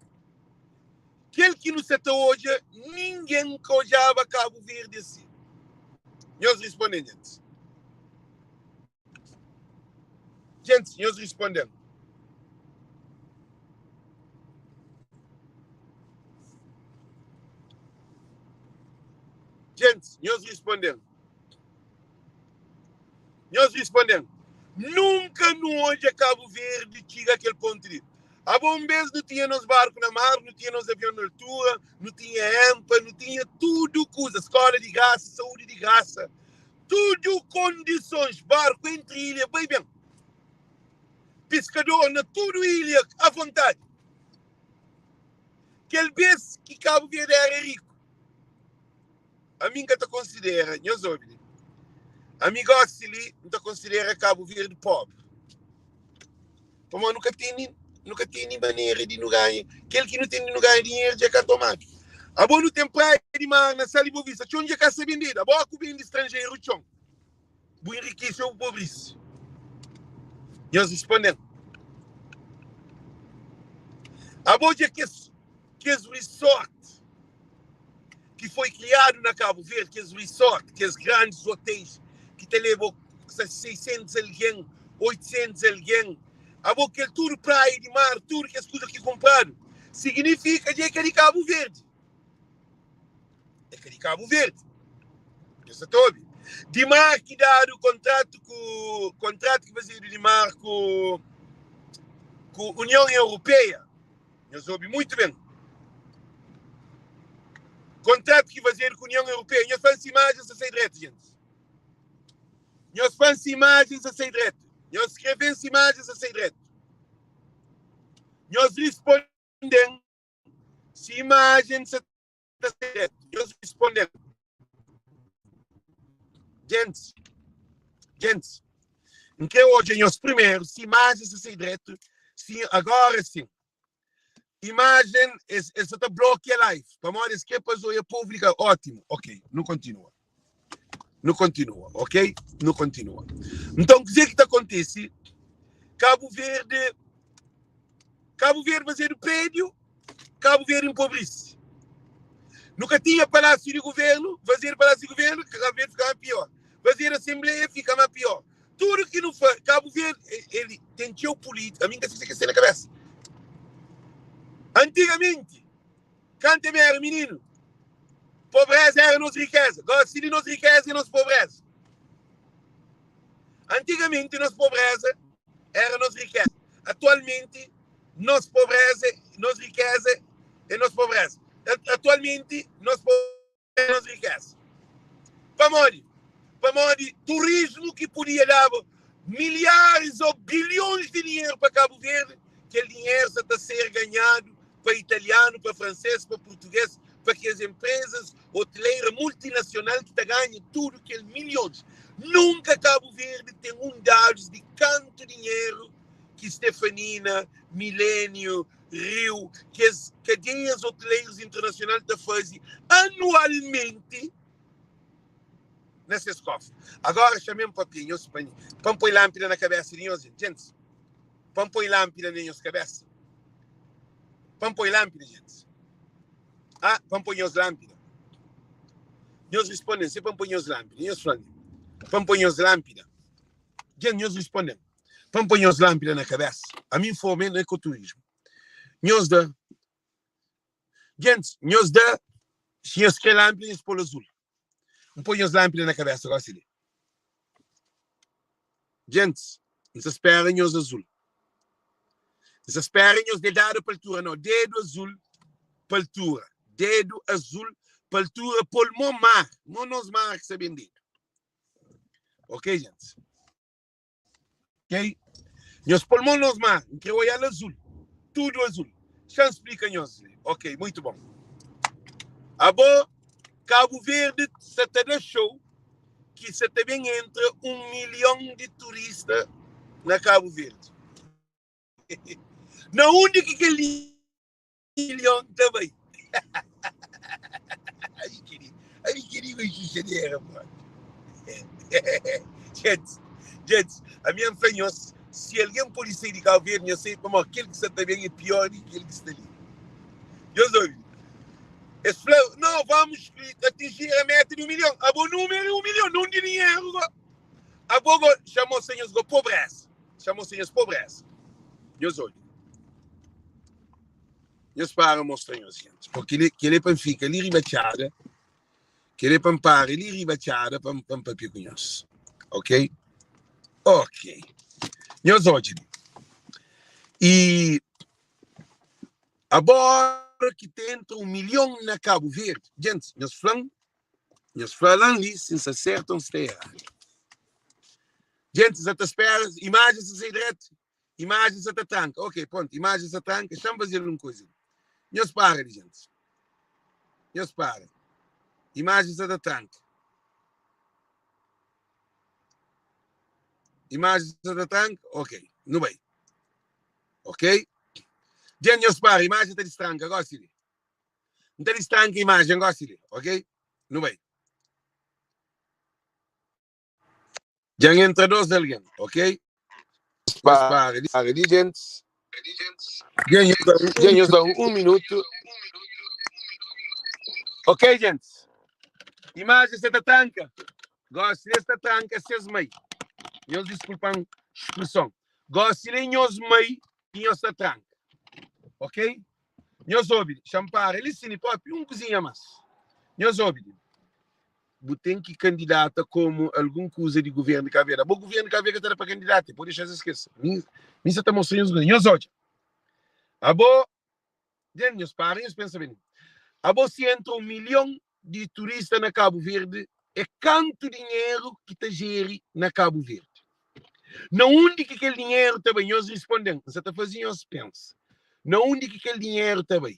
Kel ki nu sa ta odja, ningen ka odjaba Kabu Verdi asi. Nhos risponde-m, gentis. Gentis, nhos risponde-m. Gentis, nhos responde-m. Nhos responde-m. Nunka nu odja Kabu Verdi txiga kel pontu li. Abo un bes nu tinha nos barku na mar, nu tinha nos avion na altura, nu tinha EMPA, nu tinha tudu kuza, skola di grasa, saúdi di grasa, tudu kondisons, barku entri ilha bai ben, piskador na tudu ilha avontadi. Kel bes ki Kabu Verdi era riku, ami N ka ta konsidera, nhos obi li, ami gosi li N ta konsidera Kabu Verdi pobri. Pamodi nu ka tene, nu ka tene manera di nu ganha, kel ki nu ten di nu ganha dinheru dja ka tomadu. Abo nu ten praia di mar na Sal di Bovista, txon dja ka sta bendedu, abo ku bende stranjeru txon. Bu enrikise ô bu pobrise? Nhos responde-m, Abo dja kes kes resort ki foi kriadu na Kabu Verdi, kes resort, kes grandis otéis ki ta leba 600 algen, 800 algen, abo kel tudu praia di mar, tudu kes kuza ki kunpradu, siginifika dja é ka di Kabu Verdi. É ka di Kabu Verdi. Nhos sa ta obi? Di mar ki dadu kontratu ku kontratu ki fazedu di mar ku ku Union Europeia. Nhos obi muitu ben. Kontratu ki fazedu ku Union Europeia. Nhos fla-m si imajen sa sai dretu, gentis. Nhos fla-m si imajen sa sai dretu. Nhos skrebe-m si imajen sa sai dretu. Nhos risponde-m Si imajen sa ta sai dretu, Nhos risponde-m. Gentis, gentis, N kre odja nhos primeru si imajen sa sai dretu, si agora sin. Imajen es es sa ta blokia live pamodi es kre pa es oia povu di ka. Ótimu, ok, nu kontinua. Nu kontinua, ok? Nu kontinua. Nton, kuzê ki ta kontise? Kabu Verdi, Kabu Verdi fazedu prédiu, Kabu Verdi npobrisi. Nu ka tinha palásiu di guvernu, fazedu palásiu di guvernu, Kabu Verdi fika más piór. Fazedu asenbleia, fika más piór. Tudu ki nu fa, Kabu Verdi, el ten txeu pulítiku, ami N ka sabe si kes ten na kabésa. Antigamenti, Kantu mi éra mininu, pobréza éra nos rikéza. Gósi li nos rikéza é nos pobréza. Antigamenti nos pobréza éra nos rikéza. Atualmenti nos pobréza, nos rikéza é nos pobréza. Atualmenti nos pobréza é nos rikéza. Pamodi? Pamodi turismu ki podia daba milharis ô bilhons di dinheru pa Kabu Verdi, kel dinheru sa ta ser ganhadu pa italianu, pa fransês, pa purtugês, pa kes enprezas hoteleira multinasional ki ta ganha tudu kel milhons. Nunka Kabu Verdi ten un dadus di kantu dinheru ki Stefanina, Milénio, Riu, kes kadeias hoteleiros internasional ta faze anualmenti na ses kofri. Agora xamem papia nhos pa pa N poi lanpida na kabesa di nhos, gentis. Pa N poi lanpida na nhos kabesa. Pa N poi lanpida, gentis. Ah, pa N poi nhos lanpida. Nhos responde-m, se pa N poi nhos lanpida. Nhos fla-m, pa N poi nhos lanpida. Gentis, nhos responde-m, pa N poi nhos lanpida na kabesa. Ami N forma na ekoturismu. Nhos da. Gentis, nhos da, si nhos kre lánpida, nhos pô-l azul. N poi nhos lánpida na kabésa gósi li. Gentis, N sa spera nhos azul. N sa spera nhos dedada pa altura, nau, dedu azul pa altura, dedu azul pa altura, pô-l mô mar, mô nos mar ki sa bendedu. Ok, gentis? Ok? Nhos pol mon nos mar, N kre oial azul, tudu azul. Xa-m splika nhos li. Ok, muitu bon. Abo, Kabu Verdi sa ta da xou ki sa ta ben entra un milhon di turista na Kabu Verdi. Na undi ki kel milhon ta bai? Ai kiri, ai kiri ku xixadera, pô. Gente, gente, ami N fla nhos, si algen pode sai di Cabo Verde, nhos sai, pamodi kel ki sa ta ben é pior di kel ki sta li. Nhos obi, es fla, no, vamos atingir a meta di 1 milhon. Abo número é 1 milhon, não di dinheiro go. Abo go, chamou-se nhos go pobreza. Chamou-se nhos pobreza. Nhos obi. Nhos para mostra nhos, gente. Porque kel-li, kel-li é pa N fika li riba txada. Kere pa N para li riba txada pa N papia ku nhos. Ok? Ok. Nhos odja li. I abora ki ta entra un milhon na Kabu Verdi, djentis, nhos fla-m, nhos fla-m li si N sta sertu o N sta eradu. Djentis, sa ta spera imajen sa sai dretu? Imajen sa ta tranka. Ok, prontu, imajen sa tranka. Xa-m faze-l un kuza li. Nhos para li, djentis. Nhos para. Imajen sa ta tranka. Imajen sa ta tranka? Ok, nu bai. Ok? Djentis, nhos para. Imajen ta distranka gosi li. N ta distranka imajen gosi li. Ok? Nu bai. Dja N entra dos algen, ok? Nhos para li, para li, gentis. Dja nhos da, dja nhos da un minutu. Ok, gentis. Imajen sa ta tranka. Gosi li es ta tranka ses mai. Nhos diskulpa-m spreson. Gosi li nhos mai ki nhos ta tranka. Ok? Nhos obi li. Xa-m para li si ni propi un kuzinha mas. Nhos obi li. Bu ten ki kandidata komu algun kuza di guvernu di Kabu Verdi. Abo guvernu di Kabu Verdi ka ta da pa kandidata, pode dexa-s eskese. Mi, mi sa ta mostra nhos kuza. Nhos odja. Abo, den, nhos para nhos pensa ben. Abo si entra un milhon di turista na Kabu Verdi, é kantu dinheru ki ta jeri na Kabu Verdi? Na undi ki kel dinheru ta bai? Nhos risponden. N sa ta faze nhos pensa. Na undi ki kel dinheru ta bai?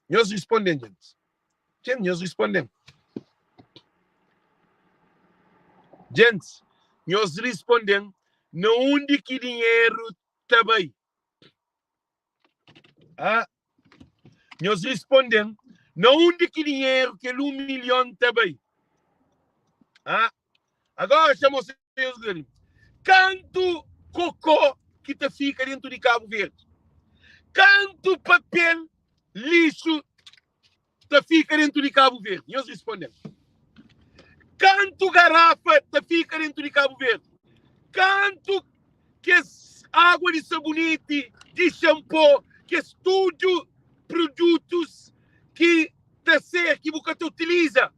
Nhos responden, gentis. Txen, nhos responden. Gentis, nhos responden na undi ki dinheru ta bai. Ah, nhos responden na undi ki dinheru kel 1 milhon ta bai. Ah, agora xa mostra nhos grande. Kantu kokó ki ta fika dentu di Kabu Verdi? Kantu papel lixu ta fika dentu di Kabu Verdi? Nhos responde-m. Kantu garafa ta fika dentu di Kabu Verdi? Kantu kes água di saboneti, di xanpô, kes tudu produtus ki ta ser ki bu ka ta utiliza,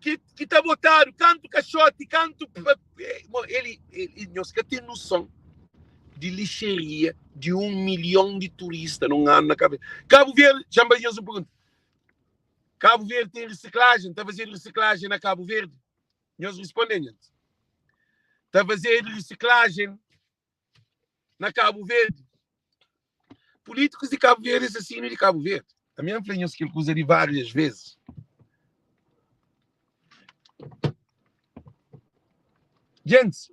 ki, ki ta botadu, kantu kaxoti, kantu el, el, nhos ka ten noson di lixeria di un milhon di turista nun anu na Kabu Verdi. Kabu Verdi, xa-m faze nhos un pergunta. Kabu Verdi ten risiklajen? Ta fazedu risiklajen na Kabu Verdi? Nhos responde, nhos. Ta fazedu risiklajen na Kabu Verdi? Polítikus di Kabu Verdi, assassinu di Kabu Verdi. Ami N fla nhos kel kuza di várias vezes. Gentis,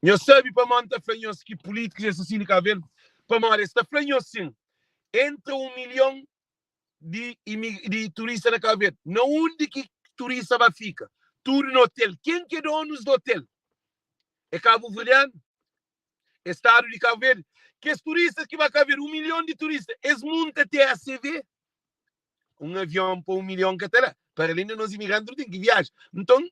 nhos sabe pamodi N ta fla nhos ki polítikus é assassinu di Kabu Verdi? Pamodi es ta fla nhos sin, entra un milhon di, di turista na Kabu Verdi. Na undi ki turista ba fika? Tudu na hotel. Ken ki é donus di hotel? É kabuverdianu? É stadu di Kabu Verdi. Kes turistas ki ba Kabu Verdi, 1 milhon di turista, es munta TACV? Un avion pa 1 milhon ka ta da. Para alén di nos imigranti nu ten ki viaja. Nton,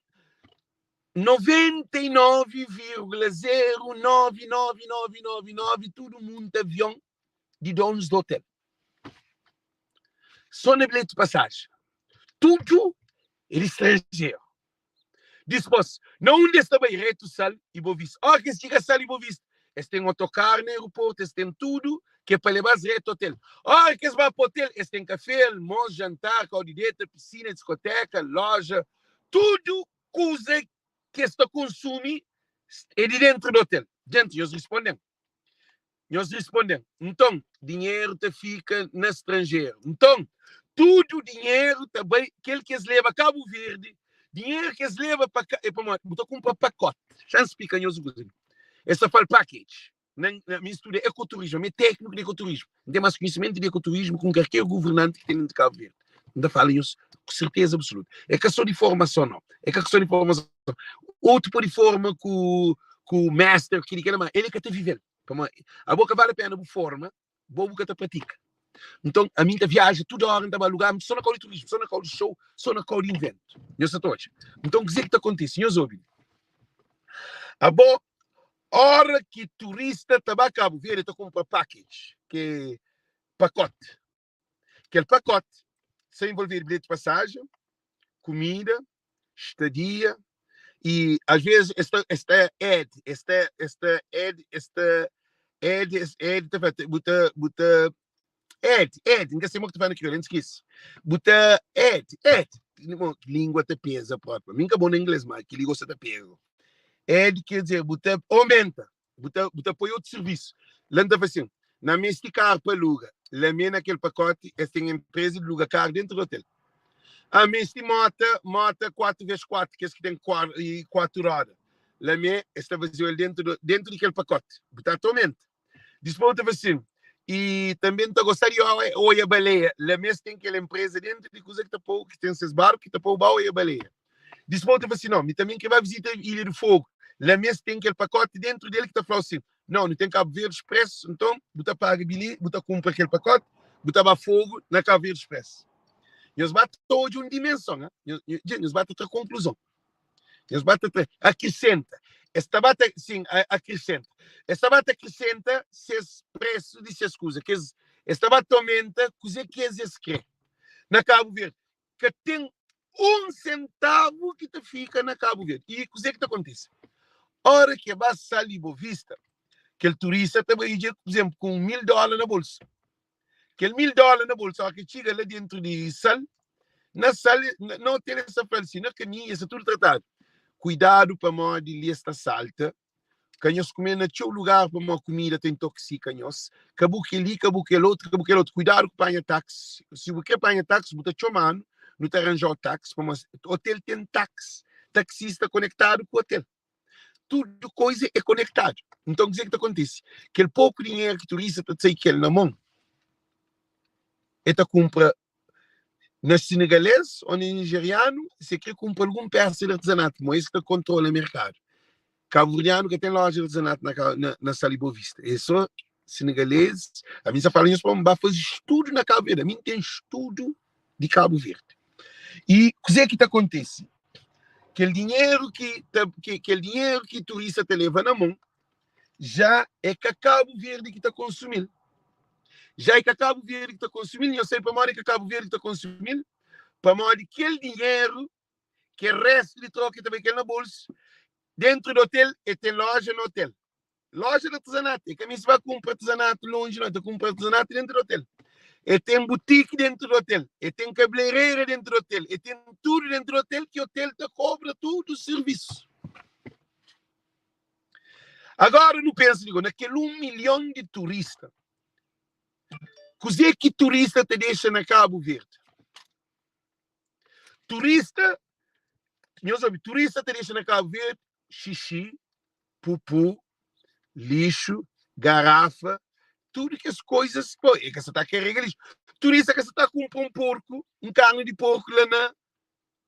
99,099999 tudu munta avion di donus di hotel. Só na bilheti pasaji. Tudu é di stranjeru. Dispôs, na undi es ta bai? Retu Sal i Bovista. Óra ki es txiga Sal i Bovista, es ten otokaru na aeroportu, es ten tudu ki é pa leba-s retu otel. Óra ki es ba pa otel, es ten kafé, almos, jantar, kau di deta, pisina, diskotéka, lója, tudu kuza ki es ta konsumi é di déntu di otel. Djenti, nhos risponde-m. Nhos risponde-m, Nton, dinheru ta fika na stranjeru? Nton, tudu dinheru ta bai, kel ki es leba Kabu Verdi, dinheru ki es leba pa ka, é pamodi bu ta kunpra pakoti. Xa N splika nhos un kuza li. Es ta fal package. Na, na, mi N studa ekoturismu, ami é tékniku di ekoturismu. N ten mas konhisimentu di ekoturismu ki un karker guvernanti ki ten dentu di Kabu Verdi. N ta fala nhos ku serteza absoluta. É ka so di formason, nau. É ka so di formason. Otu pode forma ku ku mestre, ku kili kila, ma el ka ta vive-l. Pamodi abo ka vale pena bu forma, bo bu ka ta pratika. Nton, ami N ta viaja tudu óra, N ta ba lugar, so na kau di turismu, so na kau di show, so na kau di inventu. Nhos sa ta odja? Nton, kuzê ki ta kontise? Nhos obi. Abo, óra ki turista ta ba Kabu Verdi, el ta kunpra package, ki é pakoti. Kel pakoti sa envolvedu bilheti di pasajen. Kumida, stadia i às vezes es ta es ta add, es ta es ta add, es ta add, es add ta fla bu ta bu ta add, add, N ka se mo ki ta fla na kriolu, N skese. Bu ta add, add, língua ta peza propi. Mi N ka bon na inglês, ma kel-li gosta ta pega. Add quer dizer bu ta aumenta. Bu ta, bu ta poi otu sirvisu. La N ta fla sin, Na meste karu pa aluga. La mê na kel pakoti, es ten enpreza di luga karu dentu di otel. Ah, meste mota, mota 4 ves 4, kes ki ten 4 roda. La mê, es ta faze-u el dentu di, dentu di kel pakoti. Bu ta ta aumenta. Dispôs bu ta fla sin, I tanbe N ta gosta di oia baleia. La mê, es ten kel enpreza dentu di kuza ki ta pô-u, ki ten ses barku ki ta pô-u ba oia baleia. Dispôs ta fla si, Nau, mi tanbe N kre ba vizita Ilha di Fogu. La mes ten kel pakoti dentu del ki ta fla-u si, Nau, nu ten Cabo Verde Express, nton bu ta paga bilheti, bu ta kunpra kel pakoti, bu ta ba Fogu na Cabo Verde Express. Nhos ba ta odja un dimenson, ha? Nhos, nhos ba ta tra konkluzon. Nhos ba ta tra, akrisenta. Es ta ba ta, sin, akrisenta. Es ta ba ta akrisenta ses presu di ses kuza. Kes, es ta ba ta omenta kuze ki es es kre. Na Cabo Verde, Ka ten un sentavu ki ta fika na Kabu Verdi. I kuzê ki ta kontise? Óra ki e ba Sal i Bovista, kel turista ta bai dja, pur izénplu, ku un 1000 dóla na bolsu. Kel 1000 dóla na bolsu, óra ki e txiga la déntu di Sal, na Sal, na otel es ta fla-l si, na kaminhu, es sta tudu tratadu, Kuidadu pamodi li es ta salta Ka nhos kume na txeu lugar pamodi kumida ta intoksika nhos. Ka bu kel-li, ka bu kel otu, ka bu kel otu. Kuidadu ku panha taksi. Si bu kre panha taksi, bu ta txoma-nu, nu ta ranja-u taksi pamodi otel ten taksi, taksista konektadu ku otel. Tudu koiza é konektadu. Nton, kuzê ki ta kontise? Kel poku dinheru ki turista ta sai ku el na mon, el ta kunpra na senegalês ô na nijerianu si el kre kunpra algun pésa di artizanatu, pamodi es ki ta kontrola merkadu. Kabuverdianu ka ten loja di artizanatu na na, na Sal di Boa Vista. É só senegalês. Ami sa fala nhos pa ba faze studu na Cabo Verde. Ami n ten studu di Cabo Verde. I kuzê ki ta kontise? Kel dinheru ki ta, ki, kel dinheru ki turista ta leva na mon, já é ka Cabo Verde ki ta konsumi-l. Já é ka Cabo Verde ki ta konsumi-l. Nhos sabe pamodi ka Cabo Verde ki ta konsumi-l? Pamodi kel dinheru kel restu di troka ta bai kel na bolsu. Dentru di hotel, e ten loja na hotel. Loja di artesanato. E ka meste ba kunpra artesanato lonji, nau. E ta kunpra artesanato dentru di hotel. E ten butiki dentru di hotel. E ten kabeleireira dentru di hotel. E ten tudu dentru di hotel ki hotel ta kobra tudu sirvisu. Agora nu pensa di na kel 1 milhon di turista. Kuzê ki turista ta dexa na Kabu Verdi? Turista, nhos obi, turista ta dexa na Kabu Verdi xixi, pupu, lixu, garafa, tudu kes koizas, pô, e ka sa ta karega lixu. Turista ka sa ta kunpra un porku, un karni di porku la na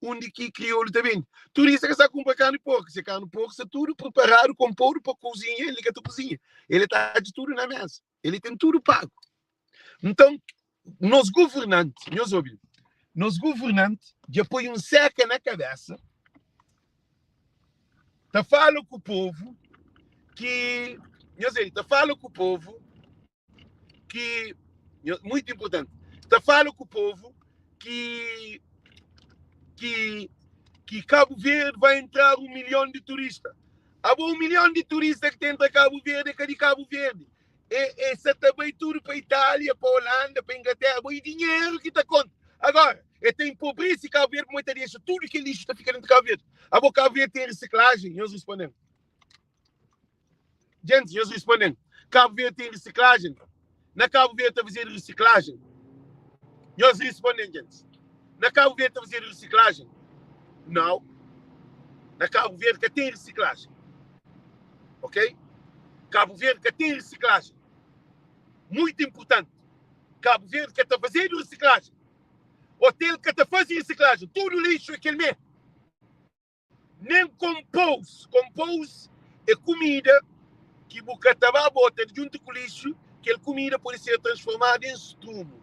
undi ki kriolu ta bende. Turista ka sa kunpra karni di porku, se karni di porku sta tudu preparadu, konpodu pa kuzinha, el ka ta kuzinha. El ta atxa tudu na mesa, el ten tudu pagu. Nton, nos governanti, nhos obi, nos governanti dja poi un seka na kabesa, ta fala ku povu ki, nhos obi, ta fala ku povu ki, muitu inpurtanti, ta fala ku povu ki, ki, ki Kabu Verdi vai entrar 1 milhon di turista. Abo 1 milhon di turista ki ta entra Kabu Verdi é ka di Kabu Verdi. E, e sa ta bai tudu pa Itália, pa Holanda, pa Inglaterra, bo e dinheru ki ta konta. Agora, e ta empobrece Cabo Verde, pamodi ta dexa tudu kel lixu ta fika dentu Cabo Verde. Abo Cabo Verde ten risiklagem? Nhos responden. Gente, nhos responden. Cabo Verde ten risiklagem? Na Cabo Verde ta fazedu risiklagem? Nhos responden, gente. Na Cabo Verde ta fazedu risiklagem? Nau. Na Cabo Verde ka ten risiklagem. Ok? Kabu Verdi ka ten risiklajen. Muitu inpurtanti. Kabu Verdi ka ta fazedu risiklajen. Otel ka ta faze risiklajen. Tudu lixu é kel mê. Nen konpous. Konpous é kumida ki bu ka ta ba bota djuntu ku lixu. Kel kumida pode ser transformadu en strumu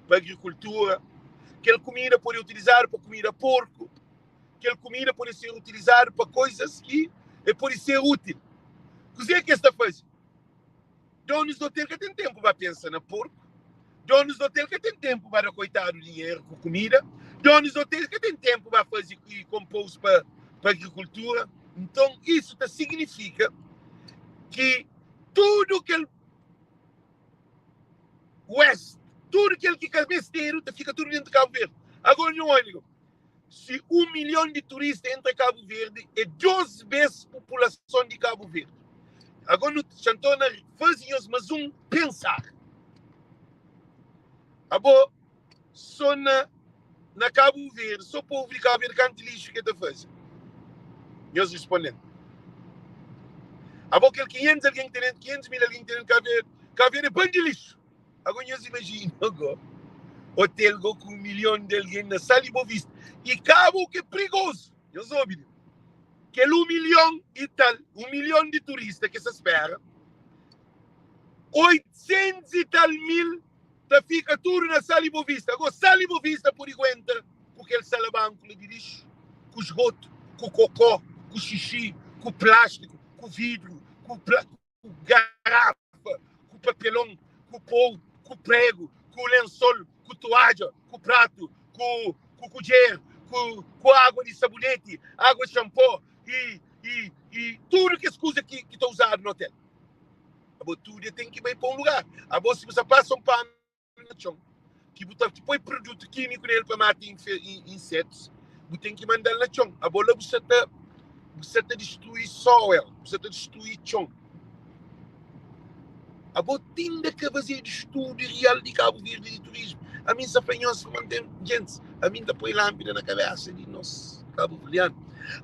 pa agrikultura. Kel kumida pode utilizadu pa kumida porku. Kel kumida pode ser utilizadu pa koizas ki e pode ser útil. Kuzê ki es ta faze? Donus di otel ka ten ténpu ba pensa na porku. Donus di otel ka ten ténpu ba da koitadu dinheru ku kumida. Donos di hotéis ka ten ténpu ba faze compost pa pa agrikultura. Nton isu ta signifika ki tudu kel waste, tudu kel ki ka mestedu ta fika tudu dentu Kabu Verdi. Agora nhu odja si 1 milhon di turista entra Kabu Verdi é 2 bes populason di Kabu Verdi. Agora nu xa N torna faze nhos mas un pensar. Abo so na na Kabu Verdi, so povu di Kabu Verdi kantu lixu ke ta faze? Nhos responde-m. Abo kel 500 algen ki ten dentu, 500 mil algen ki ten dentu Kabu Verdi, Kabu Verdi é ban di lixu. Ago nhos imajina go hotel go ku 1 milhon di algen na Sal di Bovista i Kabu ki é prigozu. Nhos obi li. Kel 1 milhon i tal, 1 milhon di turista ki sa spera, 800 i tal mil ta fika tudu na Sal i Bovista. Ago Sal i Bovista pode guenta ku kel salabanku la di lixu, ku sgotu, ku kokó, ku xixi, ku plástiku, ku vidru, ku ku garafa, ku papelon, ku pou, ku pregu, ku lensol, ku toadja, ku pratu, ku ku kudjer, ku ku agua di saboneti, agua di xanpó i i i tudu kes kuza ki ki ta uzadu na otel. Abo tudu e ten ki bai pa un lugar. Abo si bu sa pasa un panu na txon ki bu ta poi produtu kímiku nel pa mata insetus, bu ten ki mandal na txon. Abo la bu sa ta bu sa ta distrui soil, bu sa ta distrui txon. Abo tinda ka fazedu studu real di Kabu Verdi di turismu. Ami N sa fla nhos ma N ten gentis, ami N ta poi lánpida na kabesa di nos kabuverdianu.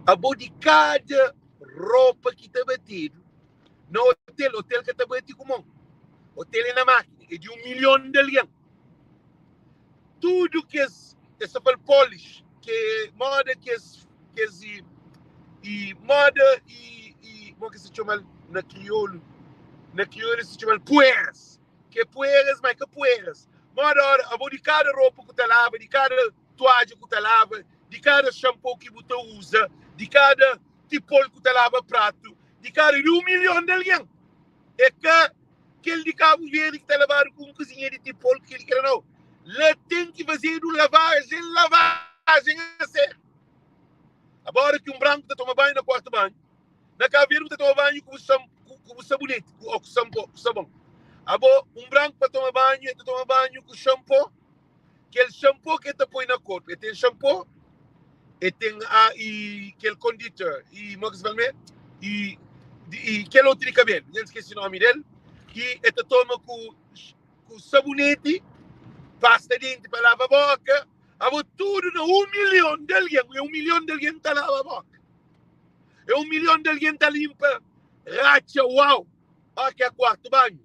Abo di kada ropa ki ta batedu Na hotel, hotel ka ta bati ku mon. Hotel é na mákina, é di 1 milhon di algen. Tudu kes, es ta fal polish, ke é moda kes, kes i, i moda i, i, mo ke se txomal na kriolu? Na kriolu es ta txomal pueras. Ke é pueras, ma é ka pueras. Moda ora, abo di kada ropa ku ta laba, di kada tuadja ku ta laba, di kada xampô ki bu ta uza, di kada tipol ku ta laba pratu, di kara di 1 milhon di algen. É ka kel di Kabu Verdi ki ta labadu ku un kuzinha di tipol ku kel ki kre nau. La ten ki fazedu lavajen, lavajen a sériu. Agora ki un branku ta toma banhu na kuartu banhu, na Kabu Verdi bu ta toma banhu ku bu sam, ku bu saboneti ku, ku sampo, ku sabon. Abo un branku pa toma banhu, el ta toma banhu ku xampô. Kel xanpô ki el ta poi na korpu, el ten xanpô, el ten a i kel konditor i mo ki se fala me i i kel otu di kabelu, nha skesi nomi del, i el ta toma ku ku saboneti, pasta denti pa lava boka, abo tudu na 1 milhon di algen, é 1 milhon di algen ta lava boka, é 1 milhon di algen ta limpa ratxa uau, ó ki é kuartu banhu.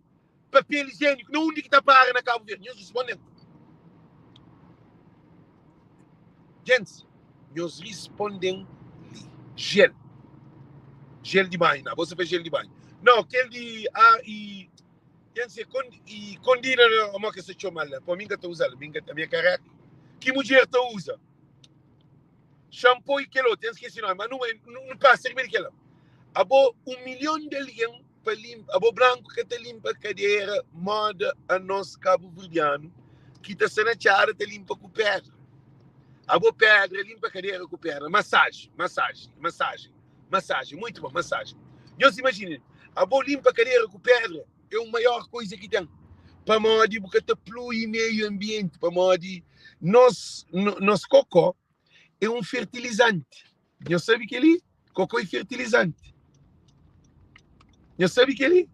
Papel higiênico na undi ki ta para na Cabo Verde? Nhos responden. Gentis, nhos responden li. Gel. Gel di banho, na. Você faz gel di banho. Não, kel di a i Gentis, é con, i condina, mo ke se txoma la. Pô, mi nka ta usa-l, mi nka, mi é careca. Ki mudjer ta usa? Shampoo i kel otu, N skesi nomi, ma nu, nu pasa riba di kel la. Abo, 1 milhon di algen pa limpa abo branku ka ta limpa kadera moda anos kabuverdianu ki ta sta na txada ta limpa ku pedra abo pedra limpa kadera ku pedra masaji masaji masaji masaji muitu bon masaji nhos imajina abo limpa kadera ku pedra é un maior koiza ki ten pamodi bu ka ta plui meiu anbienti pamodi nos nos kokó é un fertilizanti Nhos sabe kel-li? Kokô é fertilizanti. Nhos sabe kel-li?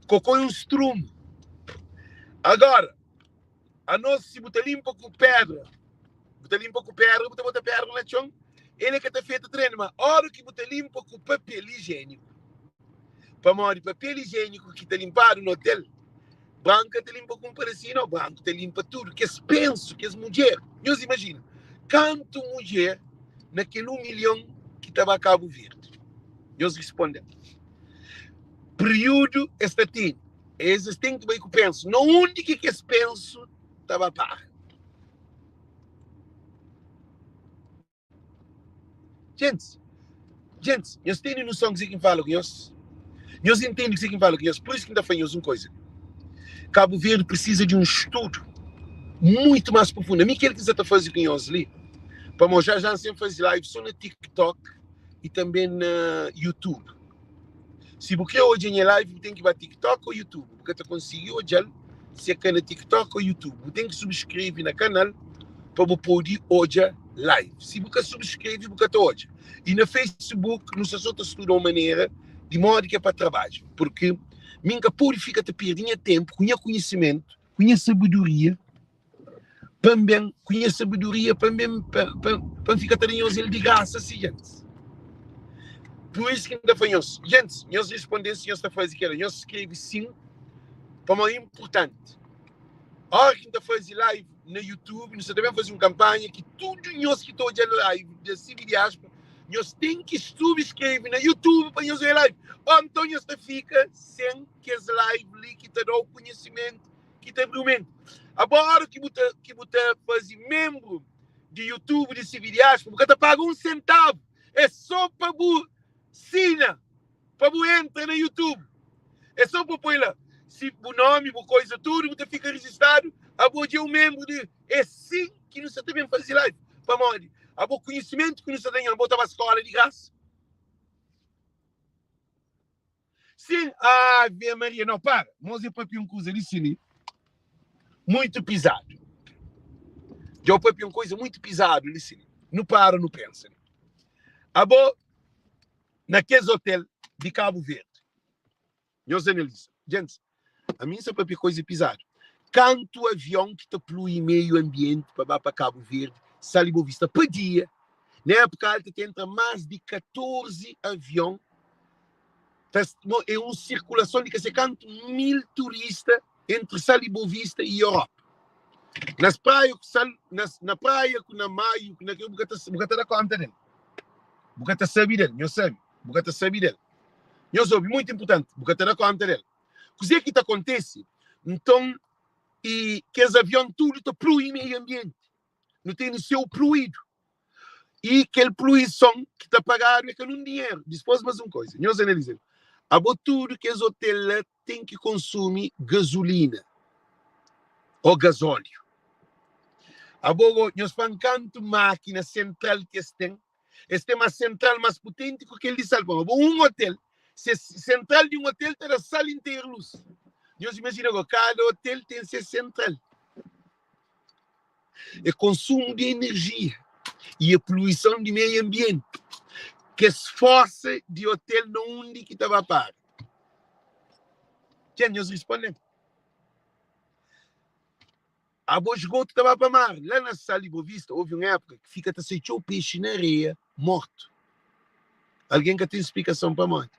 Kokô é un strumu. Agora, anos si bu ta limpa ku pedra, bu ta limpa ku pedra, bu ta bota pedra na txon, ele ka ta feta trenu, ma ora ki bu ta limpa ku papel higiêniku, pamodi papel higiêniku ki ta limpadu na hotel, Branku ka ta limpa ku un pedasinhu nau, branku ta limpa tudu. Kes pensu, kes mudjer, nhos imajina kantu mudjer na kel 1 milhon ki ta ba Kabu Verdi? Nhos risponde-m. Periudu es ta tene, es es ten ki bai ku pensu. Na undi ki kes pensu ta ba para? Gentis, gentis, nhos tene noson kuzê ki N fala ku nhos? Nhos intende kuzê ki N fala ku nhos? Pur isu ki N ta fla nhos un koza, Kabu Verdi prisiza di un studu. Muitu más profundu. Ami kel ki N sa ta faze ku nhos li, pamodi já já N sen faze live sô na TikTok i tanbê na YouTube. Si bu krê odja nha live, bu ten ki ba TikTok ô YouTube. Bu ka ta konsigi odja-l si é ka na TikTok ô YouTube. Bu ten ki subskreve na kanal pa bu pode odja live. Si bu ka subskreve, bu ka ta odja. I na Facebook, nu sta sô ta studa un manera di modi ki é pa trabadja. Purki mi N ka pode fika ta perde nha ténpu ku nha konhisimentu, ku nha sabedoria, pa N ben ku nha sabedoria pa N ben pa, pa, pa N fika ta da nhos el di grasa si, gentis. Pur isu ki N ta fla nhos, gentis, nhos responde-m si nhos ta faze kel-la. Nhos skrebe sin, pamodi é inportanti. Óra ki N ta faze live na YouTube, nu sta ta ben faze un kanpanha ki tudu nhos ki ta odja live da Sibi Diáspora, nhos ten ki subskrebe na YouTube pa nhos odja live. Ô nton nhos ta fika sen kes live li ki ta da-u konhisimentu ki ta abriu menti. Abo ora ki bu ta ki bu ta fazi membru di YouTube di CV Diaspora, bu ka ta paga un sentavu. É só pa bu sina, pa bu entra na YouTube. É só pa poi la si bu nomi, bu coisa tudu, bu ta fika registadu. Abo dja é un membru di é sin ki nu sa ta ben fazi live. Pamodi abo konhisimentu ki nu sa ta nhos, bo ta ba skola di grasa. Sim, Ave Maria. Não, para. Mos é papia um coisa ali, sim, muito pisado. Já papia um coisa muito pisado ali, sim. Não para, não pensa. Abo, naqueles hotel de Cabo Verde, nós analisa. Gente, a mim só papia coisa pisado. Kantu avião ki ta polui meio ambiente pa ba pa Cabo Verde, Sal e Boa Vista, pa dia, na época alta ta entra mais de 14 avião Ta no é un sirkulason di ka sei kantu mil turista entri Sal i Bovista i Europa. Nas praia ku sal, nas, na praia ku na maio ku na bu ka ta bu ka ta da konta del. Bu ka ta sabi del, nhos sabi, bu ka ta sabi del. Nhos obi, muito importanti, bu ka ta da konta del. Kuzê ki ta kontese? Nton, i kes avion tudu ta plui meiu ambienti. Nu tene seu pluídu. I kel pluison ki ta pagadu é ka nun dinheru. Dispôs mas un koisa, nhos analiza li. Abo tudu kes otel la ten ki konsumi gazulina ô gazóliu. Abo go, nhos fla-m kantu mákina sentral ki es ten? Es ten más sentral más putenti ku kel di sal. Pamodi abo un otel, se sentral di un otel ta da sal interu lus. Nhos imajina go, kada otel ten se sentral. É konsumu di enerjia i é poluison di meiu anbienti. Kes forsa di otel na undi ki ta ba para? Txen, nhos risponde-m. Abo esgotu ta ba pa mar. La na Sal di Bovista houve un époka ki fika ta sai txeu pexi na areia mortu. Algen ka ten splikason pamodi.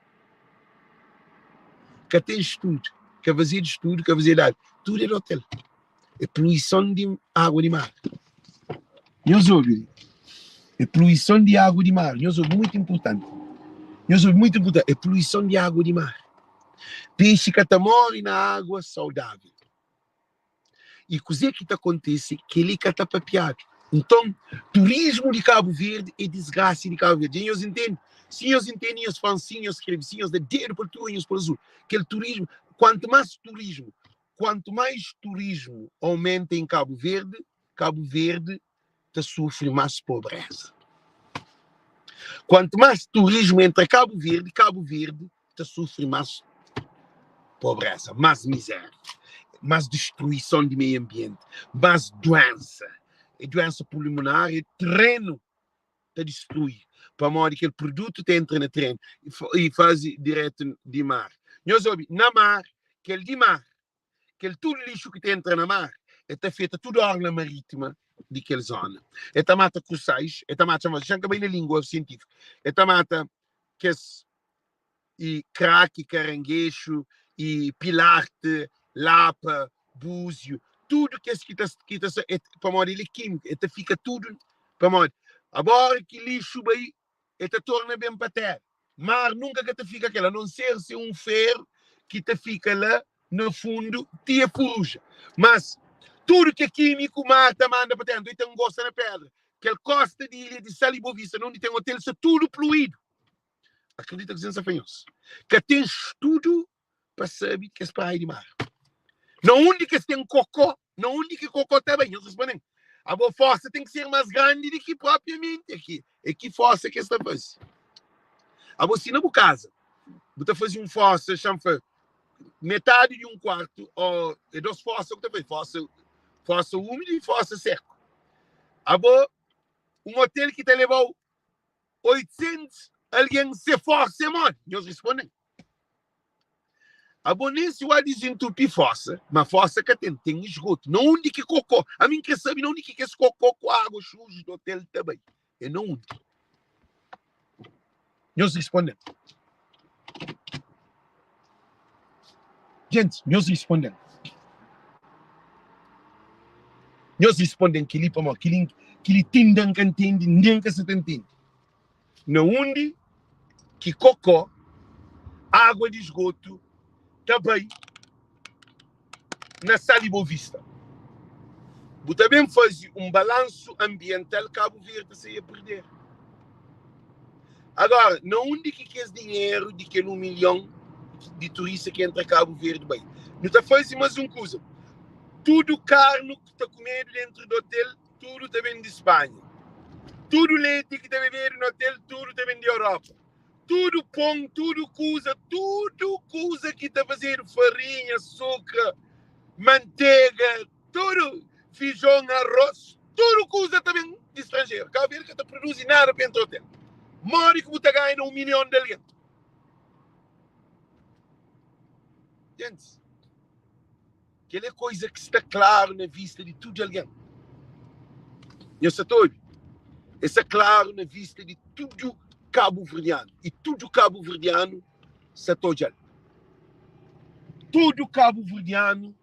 Ka ten studu, ka fazedu studu, ka fazedu nada. Tudu é di otel. É poluison di água di mar. Nhos obi li. É poluison di água di mar. Nhos obi, muitu inpurtanti. Nhos obi, muitu inpurtanti. É poluison di água di mar. Pexi ka ta móre na água saudável. I kuzê ki ta kontise? Kel-li ka ta papiadu. Nton, turismu di Kabu Verdi é disgrasi di Kabu Verdi. Dja nhos intende? Si nhos intende, nhos fla-m sin, nhos skrebe sin, nhos da dedu pa altura, nhos pô azul. Kel turismu, kuantu más turismu, kuantu mais turismu aumenta em Kabu Verdi, Kabu Verdi ta sufri más pobreza. Kuantu más turismu entra Kabu Verdi, Kabu Verdi ta sufri más pobreza, más miséria, más destruison di meiu anbienti, más duensa, e duensa pulmonar, e terenu ta distrui pamodi kel produtu ta entra na terenu i faze diretu di mar. Nhos obi, na mar, kel di mar, kel tudu lixu ki ta entra na mar, e ta afeta tudu orla maritima di kel zona. E ta mata krusais, e ta mata, xa N ka bai na lingua sientifika, e ta mata kes i kraki, karangexu, i pilarte, lapa, búziu, tudu kes ki ta, ki ta, e, pamodi el é kímiku, e ta fika tudu, pamodi agora ki lixu bai, e ta torna ben pa téra. Mar nunka ka ta fika kel, a non ser se un feru ki ta fika la na fundu ti e furuja. Mas tudu ki é kímiku, mar ta manda pa téra, nton e ta ngosta na pedra. Kel kosta di ilha di Sal i Bovista, na undi ten otel, sta tudu poluídu. Akredita ku sen sa fla nhos. Ka ten studu pa sabe kes praia di mar. Na undi kes ten kokó. Na undi ki kokó ta bai? Nhos responde-m, Abo forsa ten ki ser más grandi di ki propriamenti é ki é ki forsa ki es ta faze. Abo si na bu kaza bu ta faze un forsa, xa-m fla, metadi di un kuartu ô é dos forsa ku ta faze, forsa forsa úmidu i forsa seku. Abo un otel ki ta leba-u 800 algen se forsa é modi? Nhos responde-m. Abo nen si oa dizintupi fosa, ma fosa ka ten, ten esgoto. Na undi ki kokó? Ami N kre sabe na undi ki kes kokó ku água suju di otel ta bai. É na undi? Nhos responde-m. Gentis, nhos responde-m. Nhos responde-m kel-li pamodi kel-li kel-li tinda N ka ntende, nen N ka sa ta ntende. Na undi ki kokó, água di esgotu, ta bai na Sal di Bovista? Bu ta ben faze un balansu anbiental, Kabu Verdi ta sai a perder. Agora, na undi ki kes dinheru di kel 1 milhon di turista ki entra Kabu Verdi bai? Nu ta faze mas un kuza, tudu karni ki ta kumedu dentru di otel, tudu ta ben di Spanha. Tudu leti ki ta bebedu na otel, tudu ta ben di Europa. Tudu pon, tudu kuza, tudu kuza ki ta fazedu, farinha, sukra, mantega, tudu, fijon, arroz, tudu kuza ta ben di stranjeru. Kabu Verdi ka ta produzi nada pa entra otel. Modi ki bu ta ganha na 1 milhon di algen? Gentis. Kel é koiza ki sta klaru na vista di tudu algen. Nhos sa ta obi? E sta klaru na vista di tudu kabuverdianu. I tudu kabuverdianu sa ta odja-l. Tudu kabuverdianu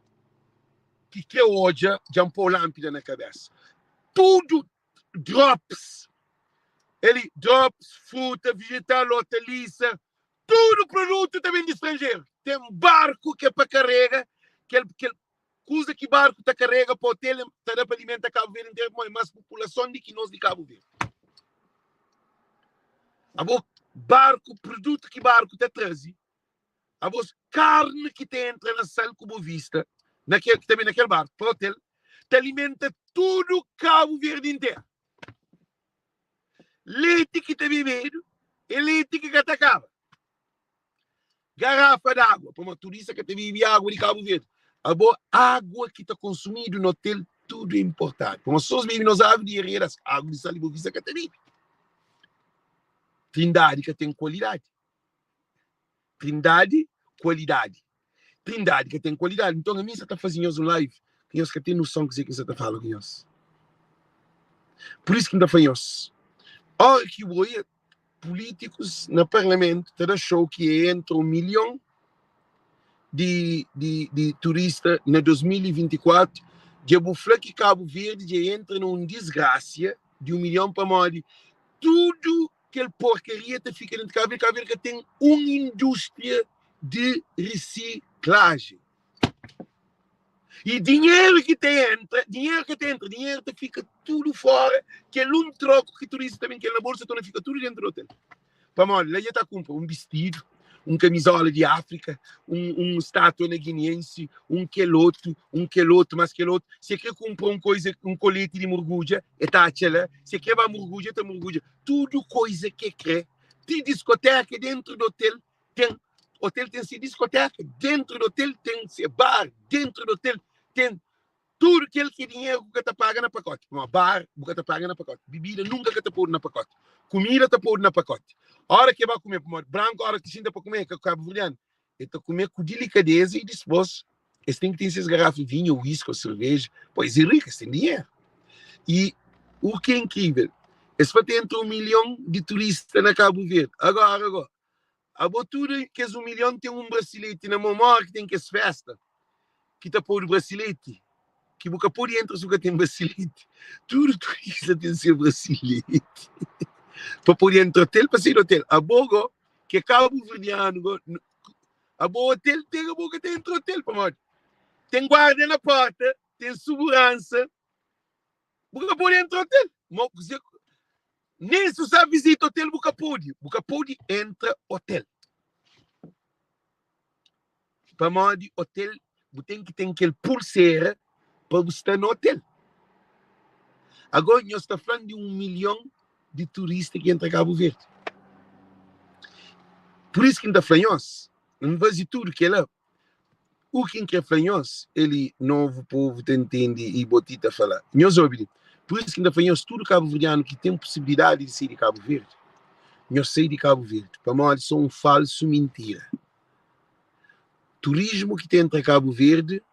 ki kre odja, dja N pô lánpida na kabésa. Tudu drops, eli, drops, fruta, vejetal, ortalisa, Tudu produtu ta ben di stranjeru. Ten barku ki é pa karega kel kel kuza ki barku ta karega pa otel ta da pa alimenta Kabu Verdi interu pamodi mas populason di ki nos di Kabu Verdi. Abo barku produtu ki barku ta traze, abos karni ki ta entra na sal ku bo vista na kel ki ta ben na kel barku pa otel ta alimenta tudu Kabu Verdi interu. Leti ki ta bebedu é leti ki ka ta kaba. Garafa di agua, pamodi turista ka ta bebe agua di Kabu Verdi. Abo, agua ki ta konsumidu na otel, tudu é importadu. Pamodi si nos bebe nos agu di Herreras, agu di Sal di Bovista ka ta bebe. Trindadi ka ten kualidadi. Trindadi, kualidadi. Trindadi ka ten kualidadi. Nton, ami N sa ta faze nhos un live ki nhos ka ten noson kuzê ki N sa ta fala ku nhos. Pur isu ki N ta fla nhos, óra ki bu oia pulítikus na parlamentu ta da xou ki e entra un milhon di, di, di turista na 2024, dja bu fla ki Kabu Verdi dja entra na un disgrasia di un milhon pamodi tudu kel porkaria ta fika dentu Kabu Verdi, Kabu Verdi ka ten un indústria di risiklajen. I dinheru ki ta entra, dinheru ka ta entra, dinheru ta fika tudu fora, kel un troku ki turista ta ben kel na bolsa torna fika tudu dentu di otel. Pamodi la dja ta kunpra un bistidu, un kamizola di Áfrika, un, un státua na guineense, un kel otu, un kel otu, mas kel otu. Si e kre kunpra un koiza, un koleti di murgudja, e ta atxa la. Si e kre ba murgudja, e ta murgudja. Tudu koiza ki e kre, ti diskoteka dentru di otel ten. Otel ten se diskoteka, dentru di otel ten se bar, dentru di otel ten Tudu kel ki é dinheru ku ka ta paga na pakoti. Pamodi bar bu ka ta paga na pakoti, bibida nunka ka ta podu na pakoti, kumida ta podu na pakoti. Ora ki e ba kume, pamodi branku ora ki xinta pa kume, ka kabuverdianu, e ta kume ku dilikadeza i dispos es ten ki ten ses garafa di vinhu, ou uíski, ou serveja. Po es é riku, es ten dinheru. I u ki é inkrivel, es pa ta entra un milhon di turista na Kabu Verdi. Agora, go, Abo tudu kes 1 milhon ten un brasileti na mon mora ki ten kes festa ki ta podu brasileti ki bu ka podi entra si bu ka ten brasileti tudu turista ten se brasileti pa podi entra hotel pa sai di hotel abo go ki é kabuverdianu go abo hotel ten abo ka ta entra hotel pamodi ten guarda na porta ten suguransa Bu ka pode entra hotel. Mo kuze nem se sa visita hotel bu ka pode. Bu ka pode entra hotel. Pamodi hotel bu ten ki ten kel pulsera. pa bu sta na otel. Agora nhos ta fla-m di 1 milhon di turista ki entra Kabu Verdi. Pur isu ki N ta fla nhos, N faze tudu kela, u ki N kre fla nhos, el li, novu povu ta ntende i bo ti ta fala. Nhos obi li, pur isu ki N ta fla nhos, tudu kabuverdianu ki ten pusibilidadi di sai di Kabu Verdi, nhos sai di Kabu Verdi, pamodi so un falsu mintira. Turismu ki ta entra Kabu Verdi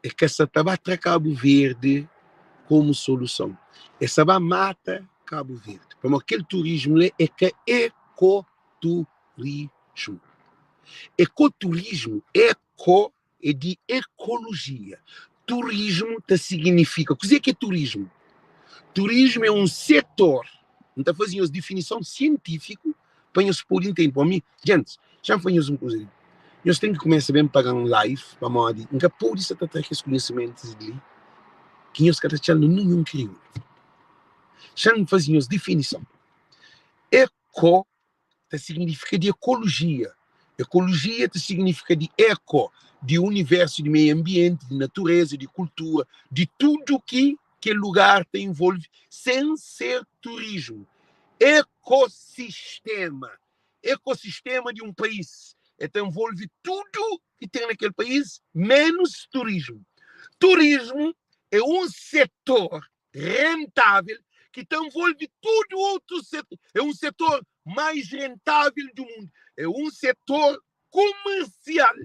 é ka sa ta ba tra Kabu Verdi komu soluson, é sa ba mata Kabu Verdi, pamodi kel turismu li é ka ekoturismu. Ekoturismu, eko é di ekolojia, turismu ta siginifika, kuzê ki é turismu? Turismu é un setor, N ta faze nhos difinison sientífiku pa nhos pode ntende. Pamodi mi, gentis, xa N fla nhos un kuza li, nhos ten ki kumesa ben paga-m live, pamodi N ka pode sa ta tra kes konhisimentus li ki nhos ka ta atxa-l na ninhun kriolu. Xa N faze nhos difinison. Eko ta signifika di ekolojia. Ekolojia ta signifika di eko, di universu, di meiu anbienti, di natureza, di kultura, di tudu ki kel lugar ta envolve, sen ser turismu. Ekosistema, ekosistema di un país, el ta envolve tudu ki ten na kel país, menus turismu. Turismu é un setor rentável ki ta envolve tudu otu setor. É un setor mais rentável do mundo. É un setor komersial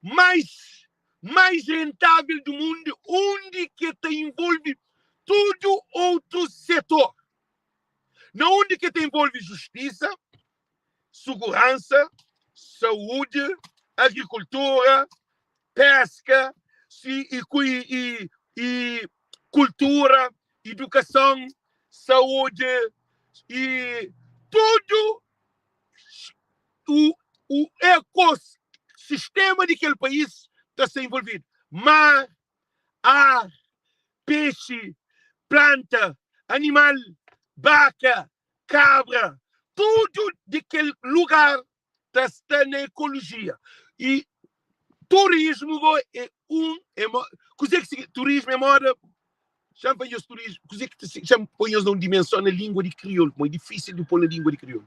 mais mais rentável do mundo, undi ki ta envolve tudu otu setor. Na undi ki ta envolve justisa, suguransa, saúdi, agrikultura, peska, si, i, i, i kultura, idukason, saúdi i tudu o, o ekosistema di kel país ta sta envolvidu. Mar, ar, pexi, planta, animal, baka, kabra, tudu di kel lugar ta sta na ekolojia. I turismu go é un é mo, kuzê ki signifi turismu é moda xa-m fla nhos turismu kuzê ki ta xa-m poi nhos na un dimenson na língua di kriolu pamodi é difísil di poi na língua di kriolu.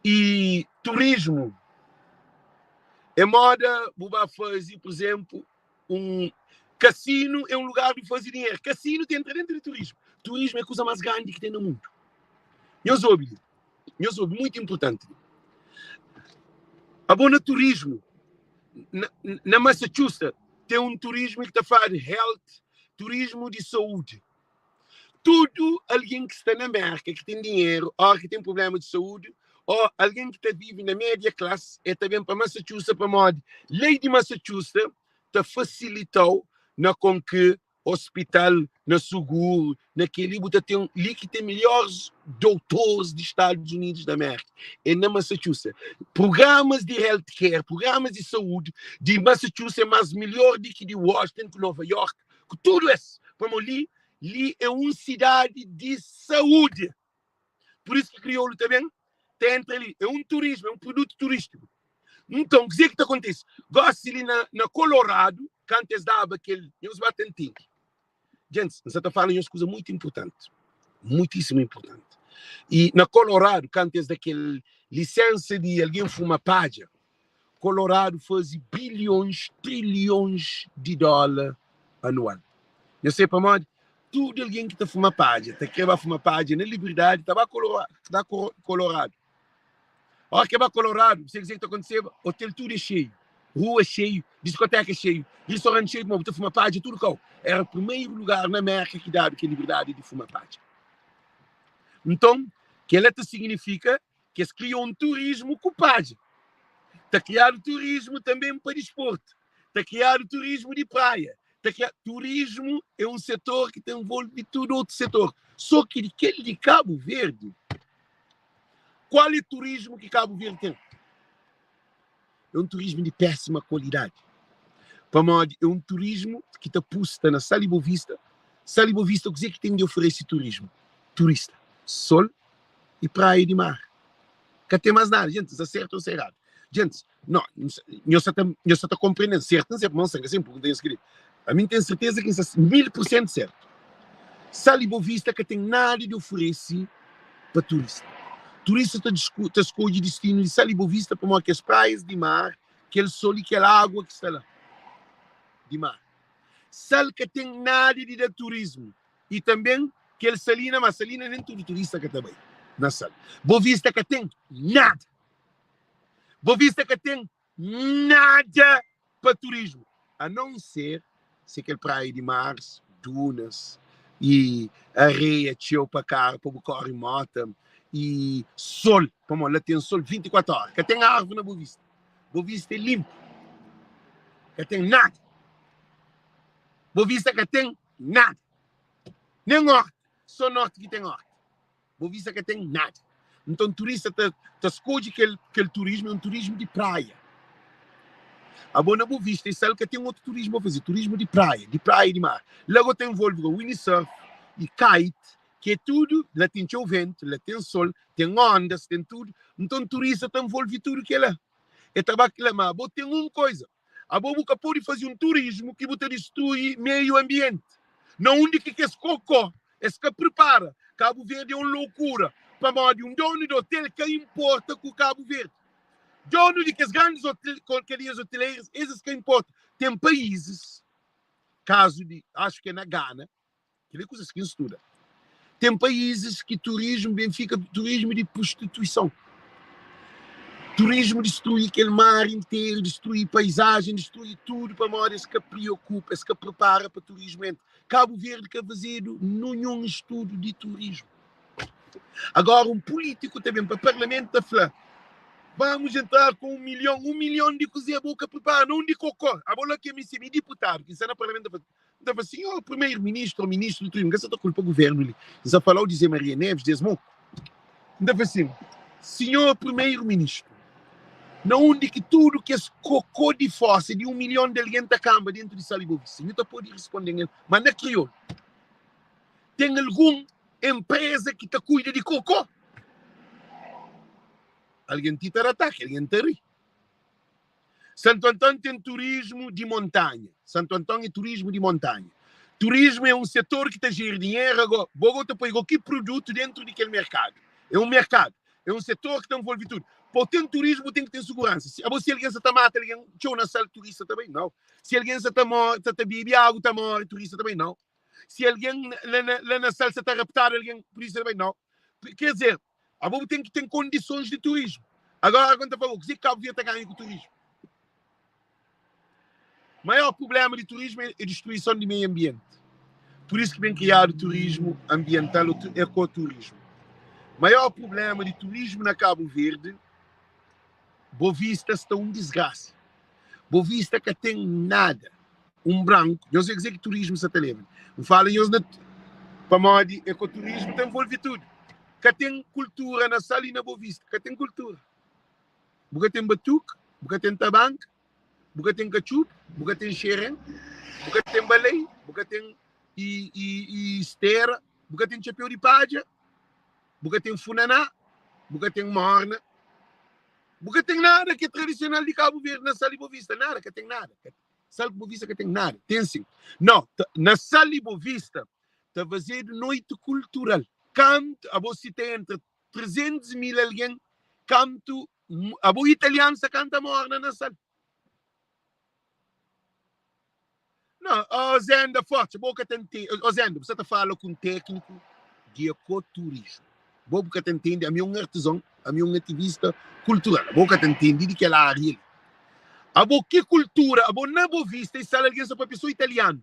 I turismu é moda bu ba faze pur izénplu un kasinu é un lugar di faze dinheru. Kasinu ta entra déntu di turismu. Turismu é kuza más grandi ki ten na mundu. Nhos obi li. Nhos obi, muitu inpurtanti. Abo na turismu, na, na Massachusetts, ten un turismu ki ta fladu health, turismu di saúdi. Tudu algen ki sta na Merka, ki ten dinheru, ó ki ten prubléma di saúdi, ó algen ki ta vive na média klas, el ta ben pa Massachusetts pamodi lei di Massachusetts ta fasilita-u na kon ki hospital, na suguru, na kel-li bu ta ten li ki ten melhores doutores di Estados Unidos da América, é na Massachusetts. Programas di healthcare, programas di saúde di Massachusetts é más melhor di ki di Washington, ku Nova York, ku tudu es. Pamodi li, li é un sidadi di saúde. Pur isu ki kriolu ta ben, ta entra li. É un turismu, é un produtu turístiku. Nton, kuzê ki ta kontise? Gósi li na, na Colorado, kantu es daba kel. Nhos ba ta ntende. Gentis, N sa ta fala nhos kuza mutu inpurtanti. Muitísimu inpurtanti. I na Colorado, kantu es da kel lisensa di algen fuma padja, Colorado faze bilhons, trilhons di dóla anual. Nhos sabe pamodi? Tudu algen ki ta fuma padja, ta kre ba fuma padja na liberdadi, ta ba Colorado. Óras ki el ba Colorado, bu sabe kuzê ki ta kontiseba? Otel tudu é xeiu, rua xeiu, diskoteka xeiu, ristoranti xeiu, pamodi bu ta fuma padja tudu kau. Éra primeru lugar na Mérka ki dadu kel liberdadi di fuma padja. Nton, kel-la ta siginifika ki es kria un turismu ku padja. Ta kriadu turismu tanbê pa disportu, ta kriadu turismu di praia, ta kria turismu é un setor ki ta envolve tudu otu setor. Sô ki di kel di Kabu Verdi, kual é turismu ki Kabu Verdi ten? É un turismu di pésima kualidadi, pamodi é un turismu ki ta pusta na Sal i Bovista. Sal i Bovista kuzê ki ten di oferese turismu? Turista, sol i praia di mar. Ka ten más nada. Gentis, nsa sertu ou nsa eradu? Gentis, no, nhos sa ta, nhos sa ta konprende-m, sertu nsa, pamodi nsa ka sen pergunta nhos kel-li. Ami N ten serteza ki N sta 1000% sertu. Sal i Bovista ka ten nada di oferese pa turista. Turista ta ta skodje distinu di Sal i Bovista pamodi kes praias di mar, kel sol i kel agua ki sta la di mar. Sal ka ten nada di da turismu i tanben kel salina, ma salina nen tudu turista ka ta bai na Sal. Bovista ka ten nada. Bovista ka ten nada pa turismu, a non ser se kel praia di maris, dunas i areia txeu pa kara pa bu kori mota i sol, pamodi la ten sol 24 ora, ka ten arvi na Bovista, Bovista é linpu, ka ten nada, Bovista ka ten nada, nen orta, so norti ki ten orta. Bovista ka ten nada. Nton turista ta ta skodje kel kel turismu é un turismu di praia. Abo na Bovista i Sal ka ten otu turismu pa faze, turismu di praia, di praia di mar. La go ta envolve go windsurf i kite, ki é tudu, la ten txeu ventu, la ten sol, ten ondas, ten tudu. Nton turista ta envolve tudu kela. E ta ba kila, ma abo ten un koisa. Abo bu ka pode faze un turismu ki bu ta distrui meiu anbienti. Na undi ki kes kokó es ka pripara. Kabu Verdi é un loukura pamodi un donu di otel ka inporta ku Kabu Verdi. Donu di kes grandis otel, kadeias oteleiras, es es ka inporta. Ten paizis, kazu di, axu ki é na Gana, Kel-li é kuzas ki N studa. Ten paízis ki turismu ben fika turismu di prostituison. Turismu distrui kel mar interu, distrui paizajen, distrui tudu pamodi es ka priokupa, es ka pripara pa turismu entra. Kabu Verdi ka fazedu ninhun studu di turismu. Agora un pulítiku ta ben pa parlamentu ta fla, Vamos entrar com um milhão, um milhão di kuzê? Abo ka pripara, não di kokó. Abo la ki ami si mi diputadu ki sta na parlamentu ta fla, N ta fla, Sinhor Primeiro-Ministro ou Ministro do Turismo, N ka sa ta kulpa governo li, N sa falau di Zé Maria Neves, des moku. N ta fla sin, Sinhor Primeiro-Ministro, na undi ki tudu kes kokó di fosa di un milhon di algen ta kanba dentu di Sal di Bovista? Nhu ta pode risponde-m el, ma na kriolu, ten algun enpreza ki ta kuida di kokó? Algen ti ta da ataki, algen ta ri. Santu Anton ten turismu di montanha. Santu Anton é turismu di montanha. Turismu é un setor ki ta jeri dinheru. Ago, bo go ta poi go ki produtu dentu di kel merkadu. É un merkadu. É un setor ki ta nvolvi tudu. Pa ten turismu, bu ten ki ten suguransa. Si, abo si algen sa ta mata algen txeu na sal, turista ta bai? Nau. Si algen sa ta mori, sa ta bebi agu ta mori, turista ta bai? Nau. Si algen la na, la na sal sa ta raptadu algen, turista ta bai? Nau. Quer dizer, abo bu ten ki ten kondisons di turismu. Agora, quando ta fala, kuzê ki Cabo Verde ta ganha ku turismu? Maior problema di turismu é destruição di meio ambiente. Por isso ki ben kriadu turismu ambiental ou ecoturismo. Maior problema di turismu na Cabo Verde, Boa Vista sta un desgraça. Boa Vista ka ten nada. Un branku, nhos vê kuzê ki turismu sa ta leba. N fala nhos na pamodi ekoturismu ta envolve tudu. Ka ten kultura na Sal i na Boa Vista, ka ten kultura. Bu ka ten batuka, bu ka ten tabanka, bu ka ten katxupa, bu ka ten xeren, bu ka ten balei, bu ka ten i, i, i stera, bu ka ten txapéu di padja, bu ka ten funaná, bu ka ten morna. Bu ka ten nada ki é tradisional di Kabu Verdi na Sal i Bovista, nada, ka ten nada. Sal ku Bovista ka ten nada. Ten sin. No, na Sal i Bovista ta fazedu noiti kultural. Kantu abo si ta entra 300 mil algen, kantu abo italianu sa kanta morna na Sal. Não, oh Zenda, forte, bo ka ta entende. Oh Zenda, bu sa ta fala ku un tékniku di ekoturismu. Bo bu ka ta entende, ami é un artizon, ami é un ativista kultural. Bo ka ta entende di kel ária li. Abo ki kultura, abo na Boa Vista e sal algen sa papia so italianu.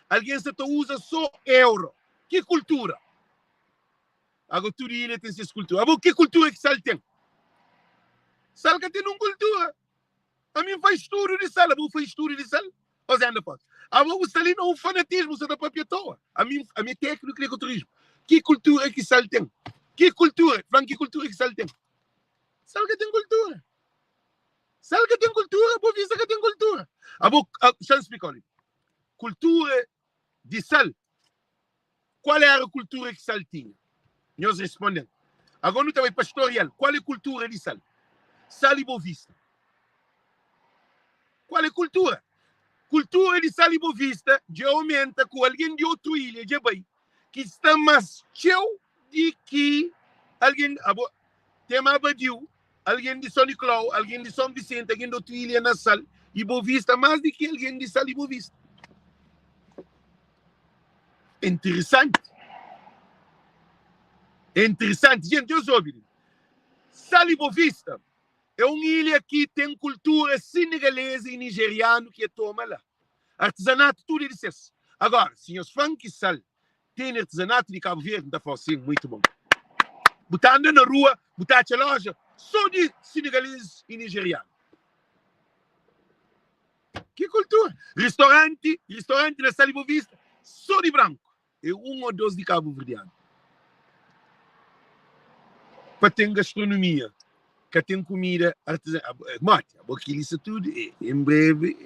Algen sa ta uza so euro. Ki kultura? Ago tudu ilha ten ses kultura. Abo ki kultura ki sal ten? Sal ka ten nun kultura. Ami N faz studu di sal, abo bu faz studu di sal? Ô Zé anda forti. Abo bu sta li na un fanatismu, sa ta papia toa. Ami, ami é tékniku di ekoturismu. Ki kultura ki sal ten? Ki kultura? Fla-m ki kultura ki sal ten? Sal ka ten kultura. Sal ka ten kultura, Boa Vista ka ten kultura. Abo, xa-m splika-u li. Kultura di sal, kual era kultura ki sal tinha? Nhos responde-m. Agora nu ta bai pa storial. Kual é kultura di sal? Sal i Boa Vista. Kual é kultura? Kultura di Sal i Bovista dja omenta ku algen di otu ilha dja bai ki sta mas txeu di ki algen abo tem ma badiu algen di São Nicolau algen di São Vicente algen di otu ilha na Sal i Bovista mas di ki algen di Sal i Bovista. Interesanti. É interesanti. Gente, nhos obi li. Sal i Bovista É un ilha ki ten kultura senegaleza i nijerianu ki e toma la. Artizanatu tudu é di ses. Agora, si nhos fla-m ki sal tene artizanatu di Kabu Verdi, N ta fla, sin, muitu bon. Bu ta anda na rua, bu ta atxa loja so di senegalezis i nijerianu. Ki kultura? Ristoranti, ristoranti na Sal i Bovista, so di branku. É un ô dos di kabuverdianu. Pa ten gastronomia, ka ten kumida artezanal. Moti, abo kili sa tudu, en breve,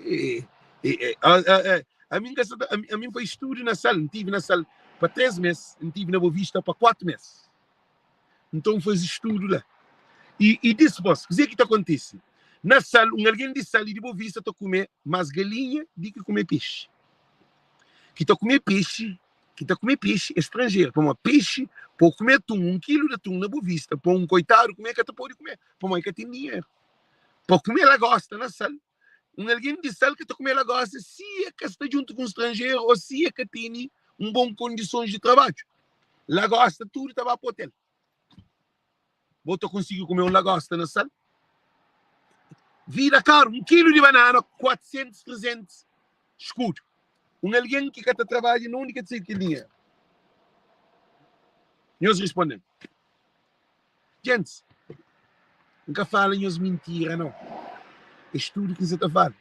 ami N ka sa ta, ami N fai studu na Sal, N tivi na Sal pa 3 mes, N tivi na Bovista pa 4 mes. Nton N faze studu la. I, i dispos, kuzê ki ta kontise? Na Sal, un algen di Sal i di Bovista ta kume más galinha di ki kume pexi. Ki ta kume pexi, ki ta kume pexi é stranjeru, pamodi pexi, pa bu kume atun, un kilu di atun na Bovista, pa un koitadu kume, ka ta pode kume, pamodi ka ten dinheru. Pa kume lagosta na Sal, un algen di Sal ka ta kume lagosta si e ka sta djuntu ku un stranjeru ô si e ka tene un bon kondisons di trabadju. Lagosta tudu ta ba pa otel. Bo ta konsigi kume un lagosta na Sal? Vida karu, un kilu di banana 400, 300 skudu. Un algen ki ka ta trabadja na undi ki el ta sai kel dinheru? Nhos responde-m. Gentis, N ka fala nhos mintira nau. Es tudu ki N sa ta fala.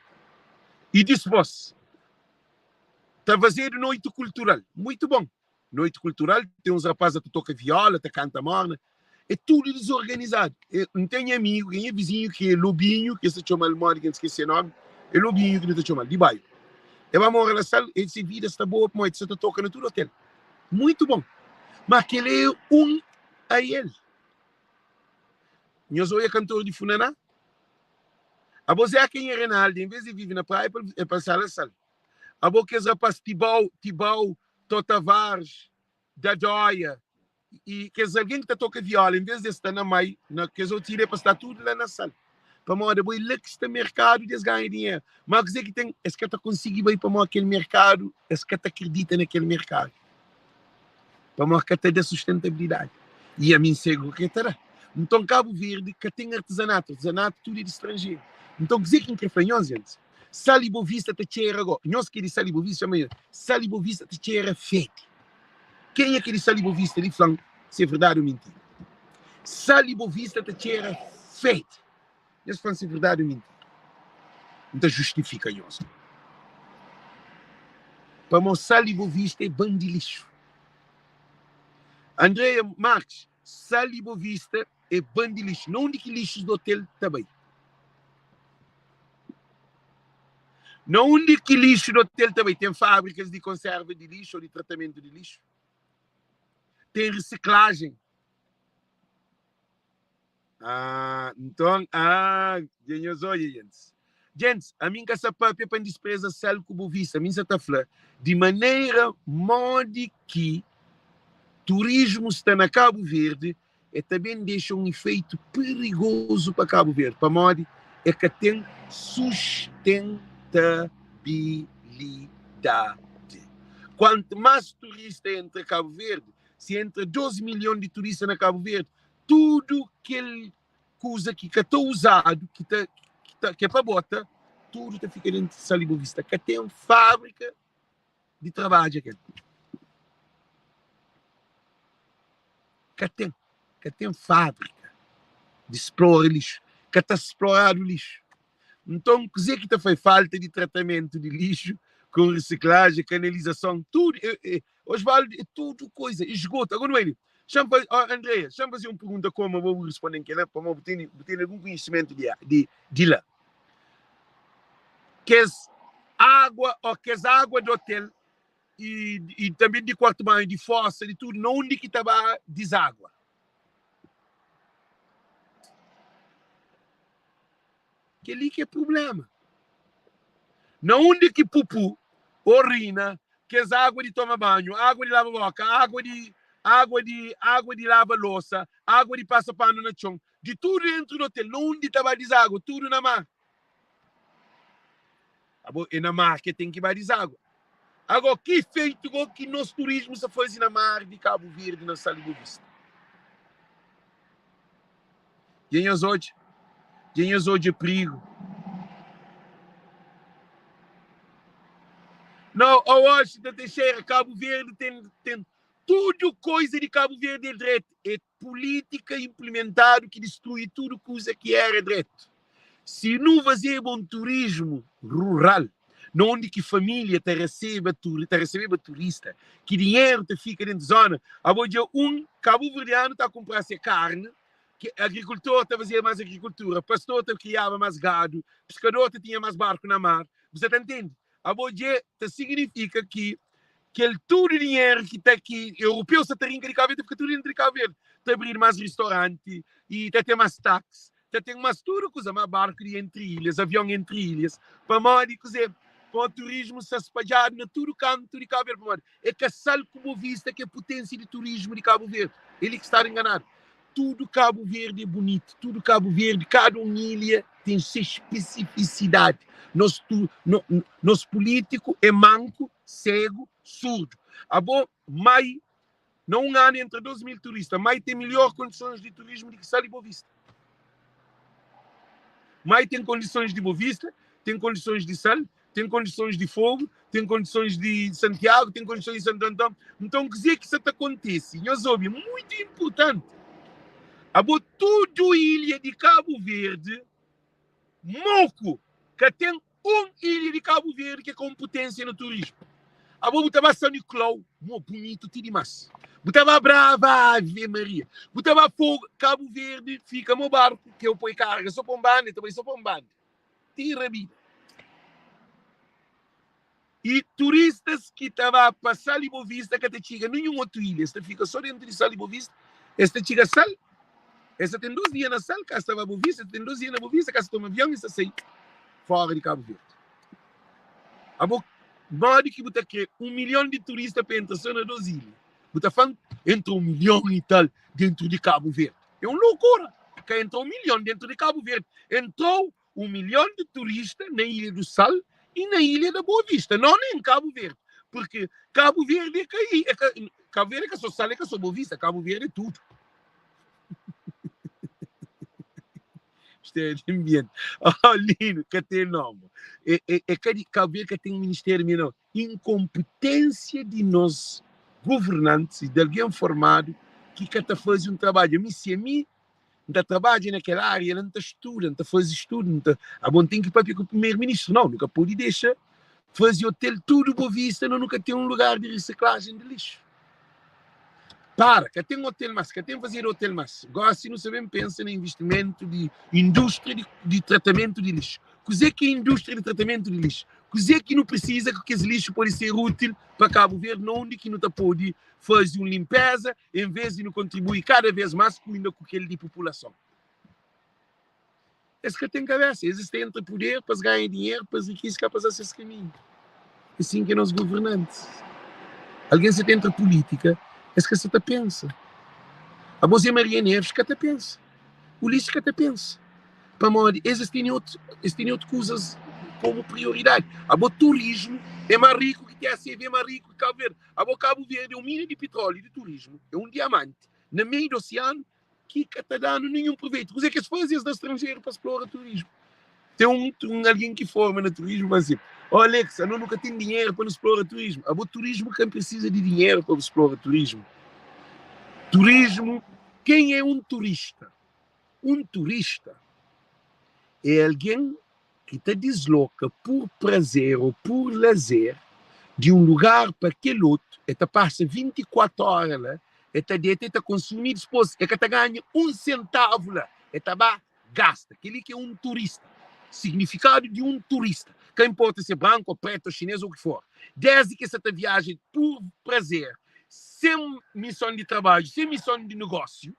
I dispos, ta fazedu noiti kultural. Muitu bon. Noiti kultural, ten uns rapaz ta toka viola, ta kanta morna. É tudu dizorganizadu. N ten nha amigu, ki é nha vizinhu, ki é Lobinhu, ki es ta txoma-l modi ki N skese se nomi, é Lobinhu ki nu ta txoma-l, di bairu. El ba mora na Sal, el se vida sta boa pamodi el sa ta toka na tudu otel. Muitu bon. Ma kel é un a el. Nhos oia kantor di funaná? Abo Zeca nha Renaldi, en vez di vive na praia, el pa sala Sal. Abo kes rapaz Tibau, Tibau, Tó Tavares, Dadóia i kes algen ki ta toka viola, en vez di es sta na mai, na kes otu ilha, é pa sta tudu la na Sal. Pamodi abo é la ki sta merkadu di es ganha dinheru. Má kuzê ki ten? Es ka ta konsigi bai pamodi kel merkadu, es ka ta kridita na kel merkadu. Pamodi ka ta da sustentabilidadi. I ami N segu ki ta da. Nton Kabu Verdi ka ten artizanatu, artizanatu tudu é di stranjeru. Nton kuzê ki N kre fla nhos, gentis? Sal i Bovista ta txera go. Nhos ki é di Sal i Bovista, txoma nhos. Sal i Bovista ta txera fedi. Kenha ki é di Sal i Bovista li fla-m si é verdadi ou mintira. Sal i Bovista ta txera fedi. Nhos fla-m si é verdadi ou mintira. N ta justifika nhos. Pamó Sal i Bovista é ban di lixu. Andrea Marques, Sal i Bovista é ban di lixu. Na undi ki lixus di otel ta bai? Na undi ki lixu di otel ta bai? Ten fábrikas di konserva di lixu ô di tratamentu di lixu? Ten risiklajen? Ah, nton, ah, dja nhos odja, gentis. Gentis, ami N ka sa papia pa N dispreza sal ku bu vista. Ami N sa ta fla di manera modi ki turismu sta na Kabu Verdi, e ta ben dexa un ifeitu perigozu pa Kabu Verdi, pamodi e ka ten sustentabilidadi. Kuantu más turista entra Kabu Verdi, si entra 2 milhon di turista na Kabu Verdi, tudu kel kuza ki ka ta uzadu, ki ta, ki ta, ki é pa bota, tudu ta fika dentu Sal di Bovista. Ka ten fábrika di trabadja kel. Ka ten. Ka ten fábrika di splora lixu. Ka ta sploradu lixu. Nton, kuzê ki ta fai? Falta di tratamentu di lixu, ku risiklajen, kanalizason, tudu. É, é, Osvaldo, é tudu koisa, esgoto. Agora, Noeli, xa-m faze, ó, Andrea, xa-m faze un pergunta koma bo bu responde-m kel-la, pamodi bu tene, bu tene algun konhisimentu di, di, di la. Kes água, ó, kes água di otel i, i tanbe di kuartu banhu, di fosa, di tudu, na undi ki ta ba dizagua? Kel-li ki é prubléma. Na undi ki pupu, orina, kes agua di toma banhu, agua di laba boka, agua di agua di agua di laba losa, agua di pasa panu na txon, di tudu dentru di otel, na undi ta ba dizagua? Tudu na mar. Abo é na mar ke ten ki ba dizagua. Ago, ki ifeitu go ki nos turismu sa faze na mar di Kabu Verdi, na Sal di Boa Vista? Dja nhos odja? Dja nhos odja prigu? Não, ó Washington Teixeira, Cabo Verde tem, tem tudo coisa de Cabo Verde é dreto. É política implementado que destrui tudo coisa que era dreto. Si nu fazeba un turismu rural, na undi ki familia ta reseba ta resebeba turista, ki dinheru ta fika dentu zona, abo dja un kabuverdianu ta kunpra se karni, ki agrikultor ta fazeba mas agrikultura, pastor ta kriaba mas gadu, piskador ta tinha mas barku na mar, bu sa ta ntende? Abo dje ta signifika ki kel tudu dinheru ki ta ki europeu sa ta rinka di Kabu Verdi ta fika tudu dentru di Kabu Verdi, ta abridu mas ristoranti i ta ten mas taksi, ta ten mas tudu kuza, mas barku di entri ilhas, avion entri ilhas, pamodi kuze? Pamodi turismu sta spadjadu na tudu kantu di Kabu Verdi, pamodi é ka sal ku Boa Vista ki é putensia di turismu di Kabu Verdi, é li ki stadu enganadu. Tudu Kabu Verdi é bunitu, tudu Kabu Verdi, kada un ilha ten se spesifisidadi. Nos tu, no, nos pulítiku é manku, segu, surdu. Abo, mai, na un anu entra 2 mil turista, mai ten milhor kondisons di turismu di ki Sal di Boa Vista. Mai ten kondisons di Boa Vista, ten kondisons di Sal, ten kondisons di Fogo, ten kondisons di Santiago, ten kondisons di Santo Antão. Nton, kuzê ki sa ta kontise? Nhos obi, muitu inpurtanti. Abo tudu ilha di Kabu Verdi, moku, ka ten un ilha di Kabu Verdi ki é ka un putensia na turismu. Abo bu ta ba São Nicolau, mo bunitu ti dimas. Bu ta ba Brava, Ave Maria. Bu ta ba Fogo, Kabu Verdi fika mo barku ki eu poi karga so pa un banda, e ta bai so pa un banda. Ti rabida. I turistas ki ta ba pa Sal i Bovista ka ta txiga ninhun otu ilha, es ta fika so dentu di Sal i Bovista. Es ta txiga Sal, es ta ten dus dia na Sal, ka es ta ba Bovista, es ta ten dus dia na Bovista, ka es ta toma avion es ta sai fora di Kabu Verdi. Abo, modi ki bu ta kre un milhon di turista pa entra so na dos ilha? Bu ta fla entra un milhon i tal dentu di Kabu Verdi. É un lokura ka entra un milhon dentu di Kabu Verdi. Entrou un milhon di turista na Ilha do Sal e na Ilha da Boa Vista, não nem Cabo Verde, porque Cabo Verde é cair, é ca, Cabo Verde é que só sal, é que só Boa Vista, Cabo Verde é tudo. Isto é de ambiente. Oh, Lino, que tem nome. É, é, é que Cabo Verde que tem um ministério, não. Incompetência de nós governantes e de alguém formado que que tá fazer um trabalho. A mim, se a mim N ta trabadja na kel ária la, N ta studa, N ta faze studu, N ta. Abo N ten ki papia ku primeru-ministru? Nau, nu ka pode dexa faze otel tudu Boa Vista, no nu ka ten un lugar di risiklajen di lixu. Para, ka ten otel más, ka ten fazedu otel más. Gósi nu sta ben pensa na investimentu di indústria di, di tratamentu di lixu. Kuzê ki é indústria di tratamentu di lixu? Kuzê ki nu prisiza ku kes lixu pode ser útil pa Kabu Verdi, na undi ki nu ta pode faze un linpeza en vez di nu kontribui kada vez más ku inda ku kel di populason. Es ka ten kabesa, es sta entra puder pa es ganha dinheru, pa es rikise, ka pa es ses kaminhu. É sin ki é nos governantis. Algen sa ta entra pulítika, es ka sa ta pensa. Abo Zé Maria Neves ka ta pensa, Ulisses ka ta pensa. Pamodi es es tene otu, es tene otu kuzas komu prioridadi. Abo turismu é más riku ki TACV, é más riku ki Kabu Verdi. Abo Kabu Verdi é un mina di pitróliu i di turismu, é un diamanti na meiu di osianu ki ka ta da-nu ninhun proveitu. Kuzê ki es faze? Es da stranjeru pa splora turismu. Ten un, un algen ki forma na turismu fla si, Ó Alex, ano nu ka ten dinheru pa nu splora turismu. Abo turismu ka prisiza di dinheru pa bu splora turismu. Turismu, ken é un turista? Un turista é algen ki ta disloka pur prazer ô pur lazer di un lugar pa kel otu, el ta pasa 24 óra la, el ta deta, el ta konsumi i dipôs el ka ta ganha un sentavu la, el ta ba gasta. Kel-li ki é un turista. Signifikadu di un turista, ka inporta si é branku ô prétu ô xinês ô ki for, désdi ki el sa ta viaja pur prazer, sen mison di trabadju, sen mison di nogósiu,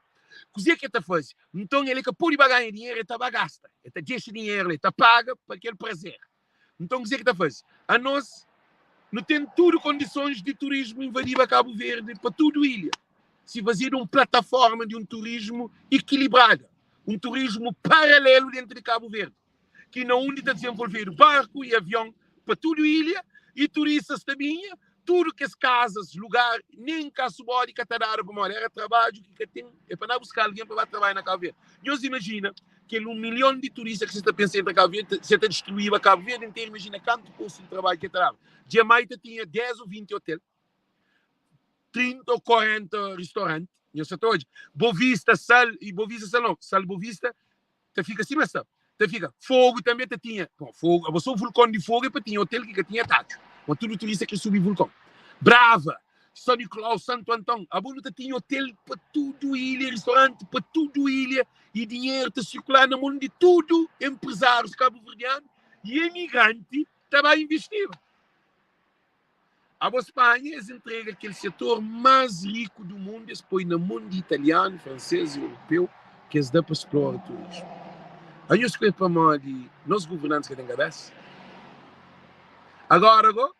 Kuzê ki el ta faze? Nton, el ka pode ba ganha dinheru, el ta ba gasta. El ta dexa dinheru la, el ta paga pa kel prazer. Nton kuzê ki ta faze? Anos nu ten tudu kondisons di turismu invadiba Kabu Verdi pa tudu ilha. Si fazedu un plataforma di un turismu ikilibrada, un turismu paralelu dentu di Kabu Verdi, ki na undi ta dizenvolvedu barku i avion pa tudu ilha i turistas ta binha, tudu kes kazas, lugar, nen kasu bodi ka ta dadu pamodi era trabadju ki ka ten, é pa na buska algen pa ba trabadja na Kabu Verdi. Nhos imajina kel 1 milhon di turista ki sa ta pensa entra Kabu Verdi, sa ta distruíba Kabu Verdi interu, imajina kantu postu di trabadju ki ta daba. Djamai ta tinha 10 ou 20 otel, 30 ou 40 ristoranti, nhos sa ta odja, Bovista, Sal, i Bovista, Sal nau, Sal, Bovista, ta fika sima sta ta fika. Fogu tanbe ta tinha. Bon, Fogu, abo so vulkon di Fogu é pa tinha otel ki ka tinha tatxu. Ma tudu turista kre subi vulkon. Brava, São Nicolau, Santo Antão, abo nu ta tinha otel pa tudu ilha, ristoranti pa tudu ilha i dinheru ta sirkulá na mon di tudu enprezárius kabuverdianu i emigranti ta ba investiba. Abo Spanha es entrega kel setor más riku du mundu es poi na mon di italianu, fransês i europeu ki es da pa splora turismu. Anhos kre pamodi nos guvernantis ka ten kabesa? Agora go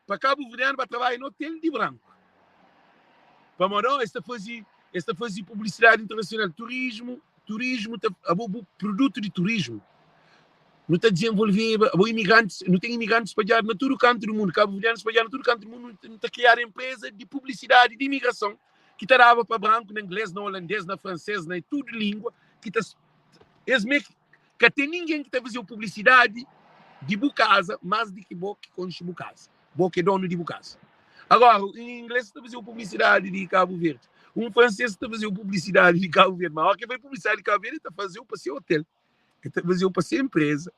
pa kabuverdianu ba trabadja na otel di branku pamodi oh es ta fazi es ta fazi publisidadi internasional turismu turismu ta abo bu produtu di turismu Nu ta dizenvolveba, abo imigrantis, nu ten imigrantis spadjadu na tudu kantu di mundu, kabuverdianus spadjadu na tudu kantu di mundu, nu ta kriadu enpreza di publisidadi di imigrason ki ta daba pa branku na inglês, na olandês, na fransês, na tudu língua ki ta es me ka ten ningen ki ta fazeu publisidadi di bu kaza más di ki bo ki konxe bu kaza, bo ki é donu di bu kaza. Agora, un inglês ta fazeu publisidadi di Kabu Verdi, un fransês ta fazeu publisidadi di Kabu Verdi, ma óki el bai publisidadi di Kabu Verdi el ta fazeu pa se otel. El ta fazeu pa se empresa,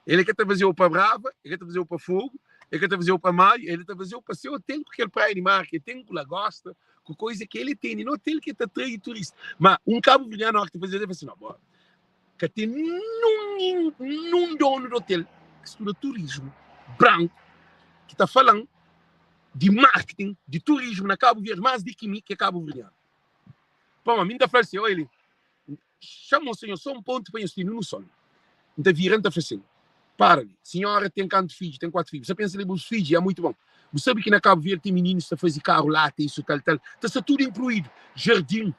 ele ka ta fazeu pa Brava, ele ka ta fazeu pa Fogo, ele ka ta fazeu pa Maio, ele ta fazeu pa se hotel, ku kel praia di mar ke ten, ku lagosta, ku koisa ke ele tene no hotel ke ta trai turista. Ma un kabuverdianu ora ki ta faze, ele ta fala assim, no, bo, ka ten nun, nun donu di hotel ki studa turismu branku ki ta falan di marketing di turismu na Kabu Verdi mas di ki mi ki é kabuverdianu. Pamodi mi N ta fla si, oi li, Txama-u Senhor sô un pontu pa nhos tene noson. N ta vira, N ta fla sin, Para li. Sinhora ten kantu fidju? Ten kuatu fidju. Bu sta pensa leba bus fidju? Ya, muitu bon. Bu sabe ki na Kabu Verdi ten mininus ta faze karu lata, isu, tal, tal. Ta sta tudu inkluídu. Jardin,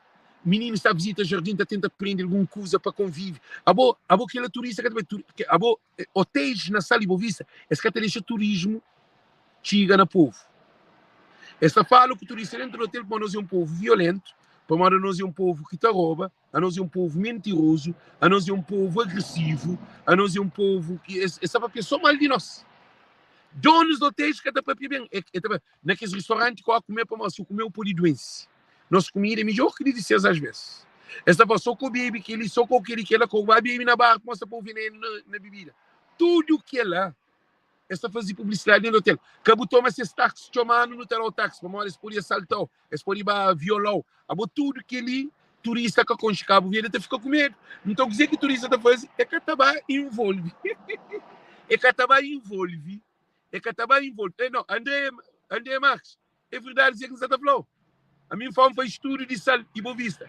mininus ta vizita jardin, ta tenta prende algun kuza pa konvive. Abo, abo kel-la turista ka ta bai. Abo, otéis na Sal di Bovista, es ka ta dexa turismu txiga na povu. Es ta fala ku turista dentu di otel pamodi nos é un povu violentu, pamodi anos é un povu ki ta roba, anos é un povu mentirozu, anos é un povu agresivu, anos é un povu ki es ta papia so mal di nos. Donus di otéis ka ta papia ben, e ta fla, na kes ristoranti ku kume pamodi si bu kume bu pode duense. Nos kumida é midjor ki di ses as ves. Es ta fla so ko bebe keli, so ko keli kela, ko ba bebe na bar pamodi es ta poi venenu na bebida. Tudu kela Es ta faze publisidadi dentu hotel. Ka bu toma ses taxi, txoma-nu, nu ta da-u taxi, pamodi es pode asalta-u, es pode ba viola-u. Abo tudu kel-li, turista ka konxe Kabu Verdi, ta fika ku medu. Nton, kuzê ki turista ta faze? E ka ta ba involve. E ka ta ba involve. E ka ta ba involve. E no, André, André Marques, é verdadi kuzê ki N sa ta fla-u. Ami N fla-u, N faze studu di sal i Bovista.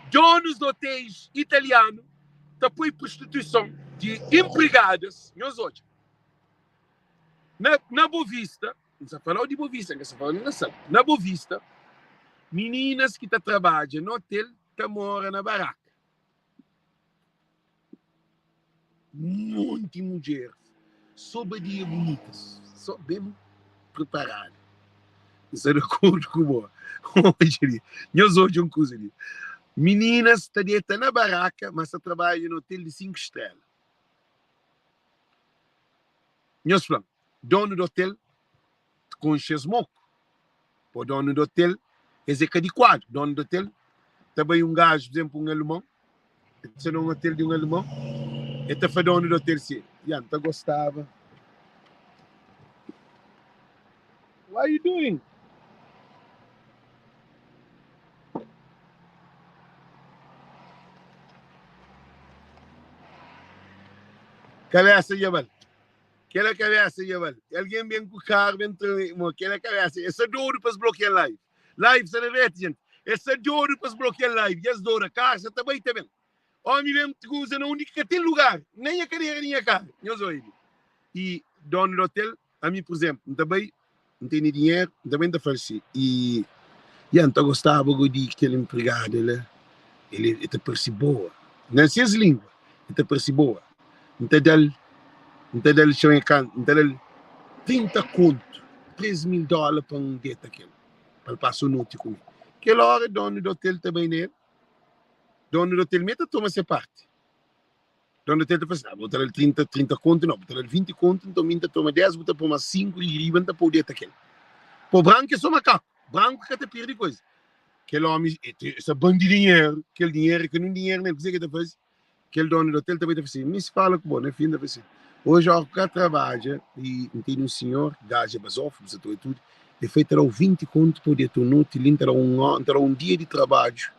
Donus di otéis italianu ta poi prostituison di inpregadas, nhos odja. Na, na Bovista, N sa fala-u di Bovista, N ka sa fala na Sal. Na Bovista, mininas ki ta trabadja na otel ta mora na baraka. Monti mudjeris, so badia bunitas, so ben preparadu. N sta di akordu ku bo. Odja li, nhos odja un kuza li. Mininas ta deta na baraka, mas ta trabadja na otel di 5 strela. Nhos fla-m, donu di otel t konxe es moku? Po donu di otel, es é ka di kuadru. Donu di otel ta bai un gaju, pur izenplu, un alemon, el ta sta na un otel di un alemon, el ta fla donu di otel si, Ya, N ta gostaba. What you doing? Kabesa dja bal. Kela kabesa dja bal. Algen ben ku karu ben tra mo kela kabesa. Es sta dodu pa es blokia live. Live sta na reti jenti. Es sta dodu pa es blokia live. Dja es dora. Karu sa ta bai ta ben. Omi ben kuza na undi ki ka ten lugar. Nem nha kadera di nha karu. Nhos oibi. I donu di otel, ami pur izénplu, N ta bai, N tene dinheru, N ta bai N ta fla-l si, i ya, N ta gostaba go di kel enpregada la, el e ta parse boa, na ses lingua, el ta parse boa, N ta da-l, N ta da-l, txeu N ta da-l 30 kontu, 3 mil dóla pa N deta ku el, pa el pasa un noti ku mi. Kel óra, donu di otel ta bai na el, donu di otel mê ta toma se parti. Donu di otel ta fla si, ah, bu ta da-l 30, 30 kontu, nau, bu ta da-l 20 kontu, nton mi N ta toma 10, bu ta pô más 5 di riba, N ta pô-u deta ku el. Pô branku é sô makaku, branku ka ta perde koza. Kel ómi, e sta ban di dinheru, kel dinheru é ka nun dinheru nel, kuzê ki el ta faze? Kel donu di otel ta bai ta fla si, Mi si fala ku bo, na fin ta fla si, oji óra ku ka trabadja i N tene un sinhor, gaja é bazofu, bu sa ta oi tudu, el fla, el ta da-u 20 kontu pa bu deta un noti li, N ta da-u un óra, N ta da-u un dia di trabadju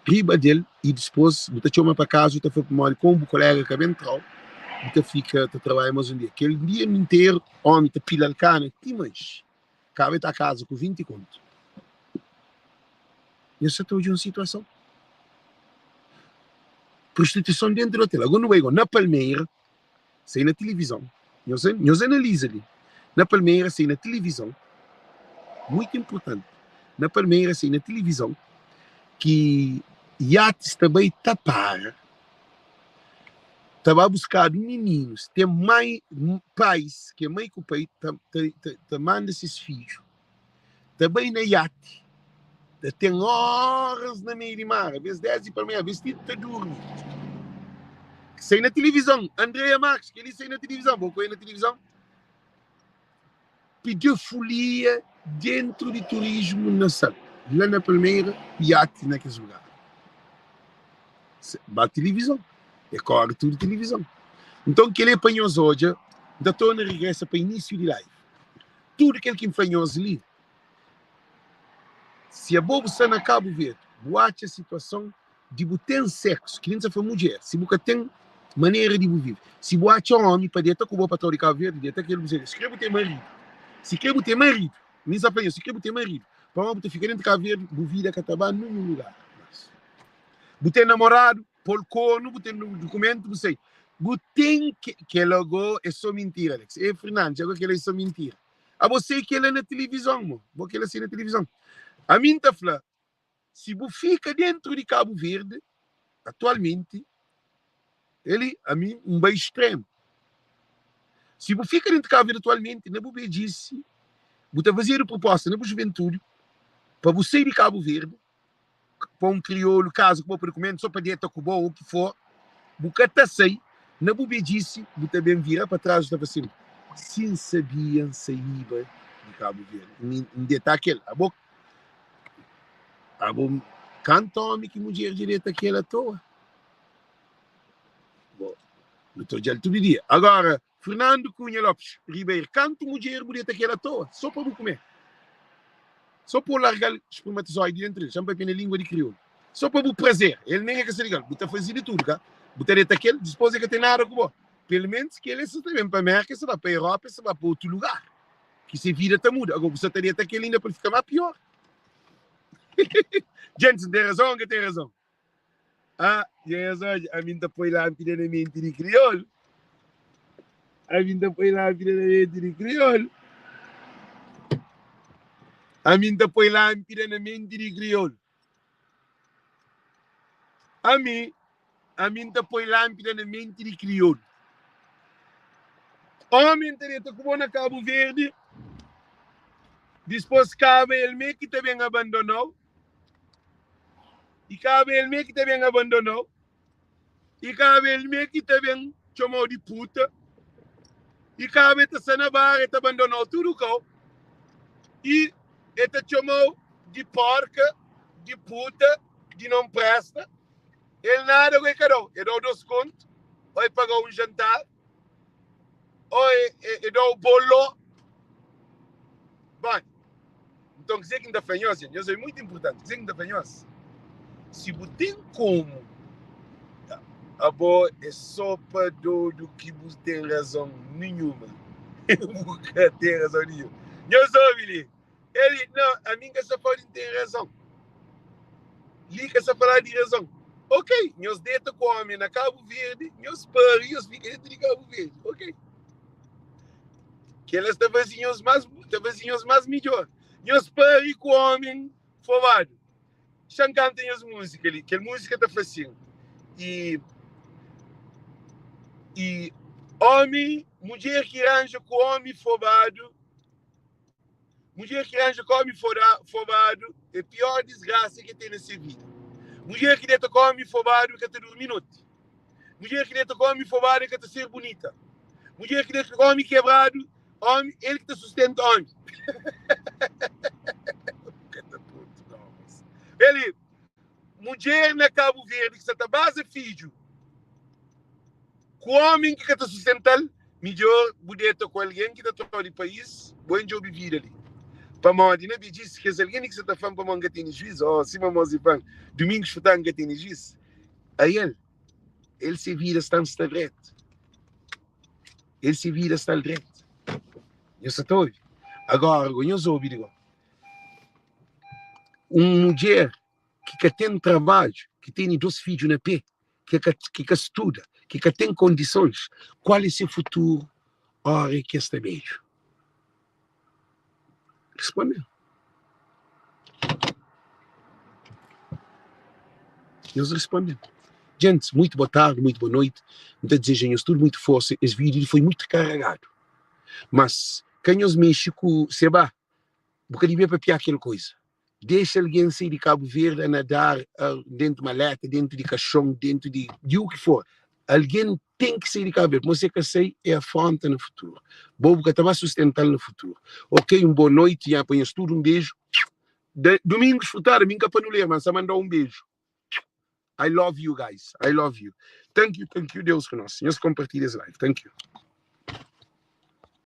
riba del i dispôs bu ta txoma pa kaza bu ta fla pamodi komu bu kolega ka ben tra-u bu ta fika ta trabadja más un dia. Kel dia interu ómi ta pila-l kana ti manxe. Kaba el ta kaza ku 20 kontu. Nhos sa ta odja un situason. Prostituison dentu di otel. Agora nu bai na Palmeira, sai na tilivizon. Nhos, nhos analiza li. Na Palmeira sai na tilivizon. Muito importante. Na Palmeira sai na tilivizon ki iatis ta bai ta para ta ba buskadu mininus. Ten mai, pais, ki é mai ku pai, ta, ta, ta, ta manda ses fidju ta bai na iati, ta ten oras na meiu di mar, abes 10 di palmanhã, abes ti ta durmi. Sai na tilivizon, Andrea Marques, kel-li sai na tilivizon, bo ku el na tilivizon, pidiu folia dentru di turismu na Sal, la na Palmeira, iati na kes lugar. Ba tilivizon, e kore tudu tilivizon. Nton kel-li é pa nhos odja, N ta torna regresa pa inísiu di live. Tudu kel ki N fla nhos li, si abo bu sta na Kabu Verdi, bu atxa situason di bu ten seksu, ki li N ta fla mudjer, si bu ka ten manera di bu vive, si bu atxa omi pa deta ku bo pa trau di Kabu Verdi, deta ku el bu seta. Si kre bu ten maridu, si kre bu ten maridu, mi N sa fla nhos, si kre bu ten maridu, pamodi bu ta fika dentu Kabu Verdi, bu vida ka ta ba ninhun lugar mas. Bu ten namoradu, pol kornu, bu ten dukumentu, bu sai. Bu ten ke, kel ago é so mintira, Alex. E Fernandes, ago kel é so mintira. Abo sei kel na tilivizon, mo. Bo kel sei na tilivizon. Ami N ta fla, si bu fika dentru di Kabu Verdi, atualmenti, eli, ami N bai extremu. Si bu fika dentru di Kabu Verdi atualmenti, na bu bedjisi, bu ta fazedu proposta na bu juventudi pa bu sai di Kabu Verdi, pa un kriolu kaza ku bo pa dukumentu so pa deta ku bo ou ki for, bu ka ta sai, na bu bedjisi bu ta ben vira pa tras bu ta fla sin, si N sabia N saiba di Kabu Verdi, mi N deta kel, abo abo kantu omi ki mudjer dja deta kel atoa? Bo nu ta odjal tudu dia. Agora Fernando Cunha Lopes Ribeiro, kantu mudjer bu deta kel atoa so pa bu kume? So pa bu larga-l spermatozoidi dentru del, xa-m papia na lingua di kriolu, so pa bu prazer, el nen e ka sa liga-l, bu ta faze di tudu ka, bu ta deta kel, dispos e ka ten nada ku bo, pelu menus kel e sa ta ben pa Merka, e sa ba pa Europa, e sa ba pa otu lugar, ki se vida ta muda, ago bu sa ta deta kel inda pa el fika ma pior. Djentis, N ten razon o N ka ten razon? Ah, dja es odja, ami N ta poi lánpida na menti di kriolu. Ami N ta poi lánpida na menti di kriolu. Ami N ta poi lánpida na menti di kriolu. Ami, ami N ta poi lánpida na menti di kriolu. Omi N ta deta ku bo na Kabu Verdi, dispôs kaba el mê ki ta ben abandona-u. I kaba el mê ki ta ben abandona-u. I kaba el mê ki ta ben txoma-u di puta. I kaba el ta sta na bar, el ta abandona-u tudu kau. I el ta txoma-u di porka, di puta, di non presta. El nada go el ka da-u. El da-u dos kontu, ô el paga-u un jantar, ô el da-u bolo. Bani. Nton, kuzê ki N ta fla nhos, nhos é mutu inportanti, kuzê ki N ta fla nhos, si bu ten komu, abo é sô pa dodu ki bu ten razon ninhuma. Bu ka ten razon ninhun. Nhos obi li, el, nau, ami N ka sta fla di N ten razon. Li ka sta faladu di razon. Ok, nhos deta ku omi na Kabu Verdi, nhos pari, nhos fika dentru di Kabu Verdi. Ok. Kel-la sta faze nhos más, ta faze nhos más midjór. Nhos pari ku ómi fobadu. Xa-m kanta nhos múzika li. Kel múzika ta fla sin, I, i ómi, mudjer ki ranja ku ómi fobadu, mudjer ki ranja ku ómi fobadu é piór disgrasa ki el ten na se vida. Mudjer ki deta ku ómi fobadu ka ta durmi noti. Mudjer ki deta ku omi fobadu el ka ta ser bunita. Mudjer ki deta ku omi kebradu, omi, el ki ta sustenta omi. Eli, mudjer na Kabu Verdi ki sa ta baza fidju ku omi ki ka ta sustental, midjor bu deta ku algen ki ta tra di país, bu en djobi vida li. Pamodi na bedjis, kes algen li ki sa ta fla-m pamodi N ka tene juiz, oh, sima mos di fla-m, Domingos Furtado N ka tene juiz. Ael, el se vida sta sta dretu. El se vida sta dretu. Nhos sa ta obi? Agora go, nhos obi di go. Un mudjer ki ka ten trabadju, ki tene dos fidju na pé, ki ka, ki ka studa, ki ka ten kondisons, kual é se futuru ora ki es sta bedju? Responde. Nhos responde. Gentes, muito boa tarde, muito boa noite. N ta deseja nhos tudo muito força. Es vídeo foi muito carregado. Mas, ka nhos mexe ku seba. Bu ka dibia papiá kel coisa. Dexa algen sai di Kabu Verdi a nadar dentu maleta, dentu di kaxon, dentu di di u ki for. Algen ten ki sai di Kabu Verdi, pamodi si e ka sai e afronta na futuru. Bo bu ka ta ba sustental na futuru. Ok, un boa noiti, nha pa nhos tudu un beju. Domingos Furtado, mi N ka panuleru, ma N sa mandau un beju. I love you guys, I love you. Thank you, thank you, Deus ku nos. Nhos konpartilha es live. Thank you.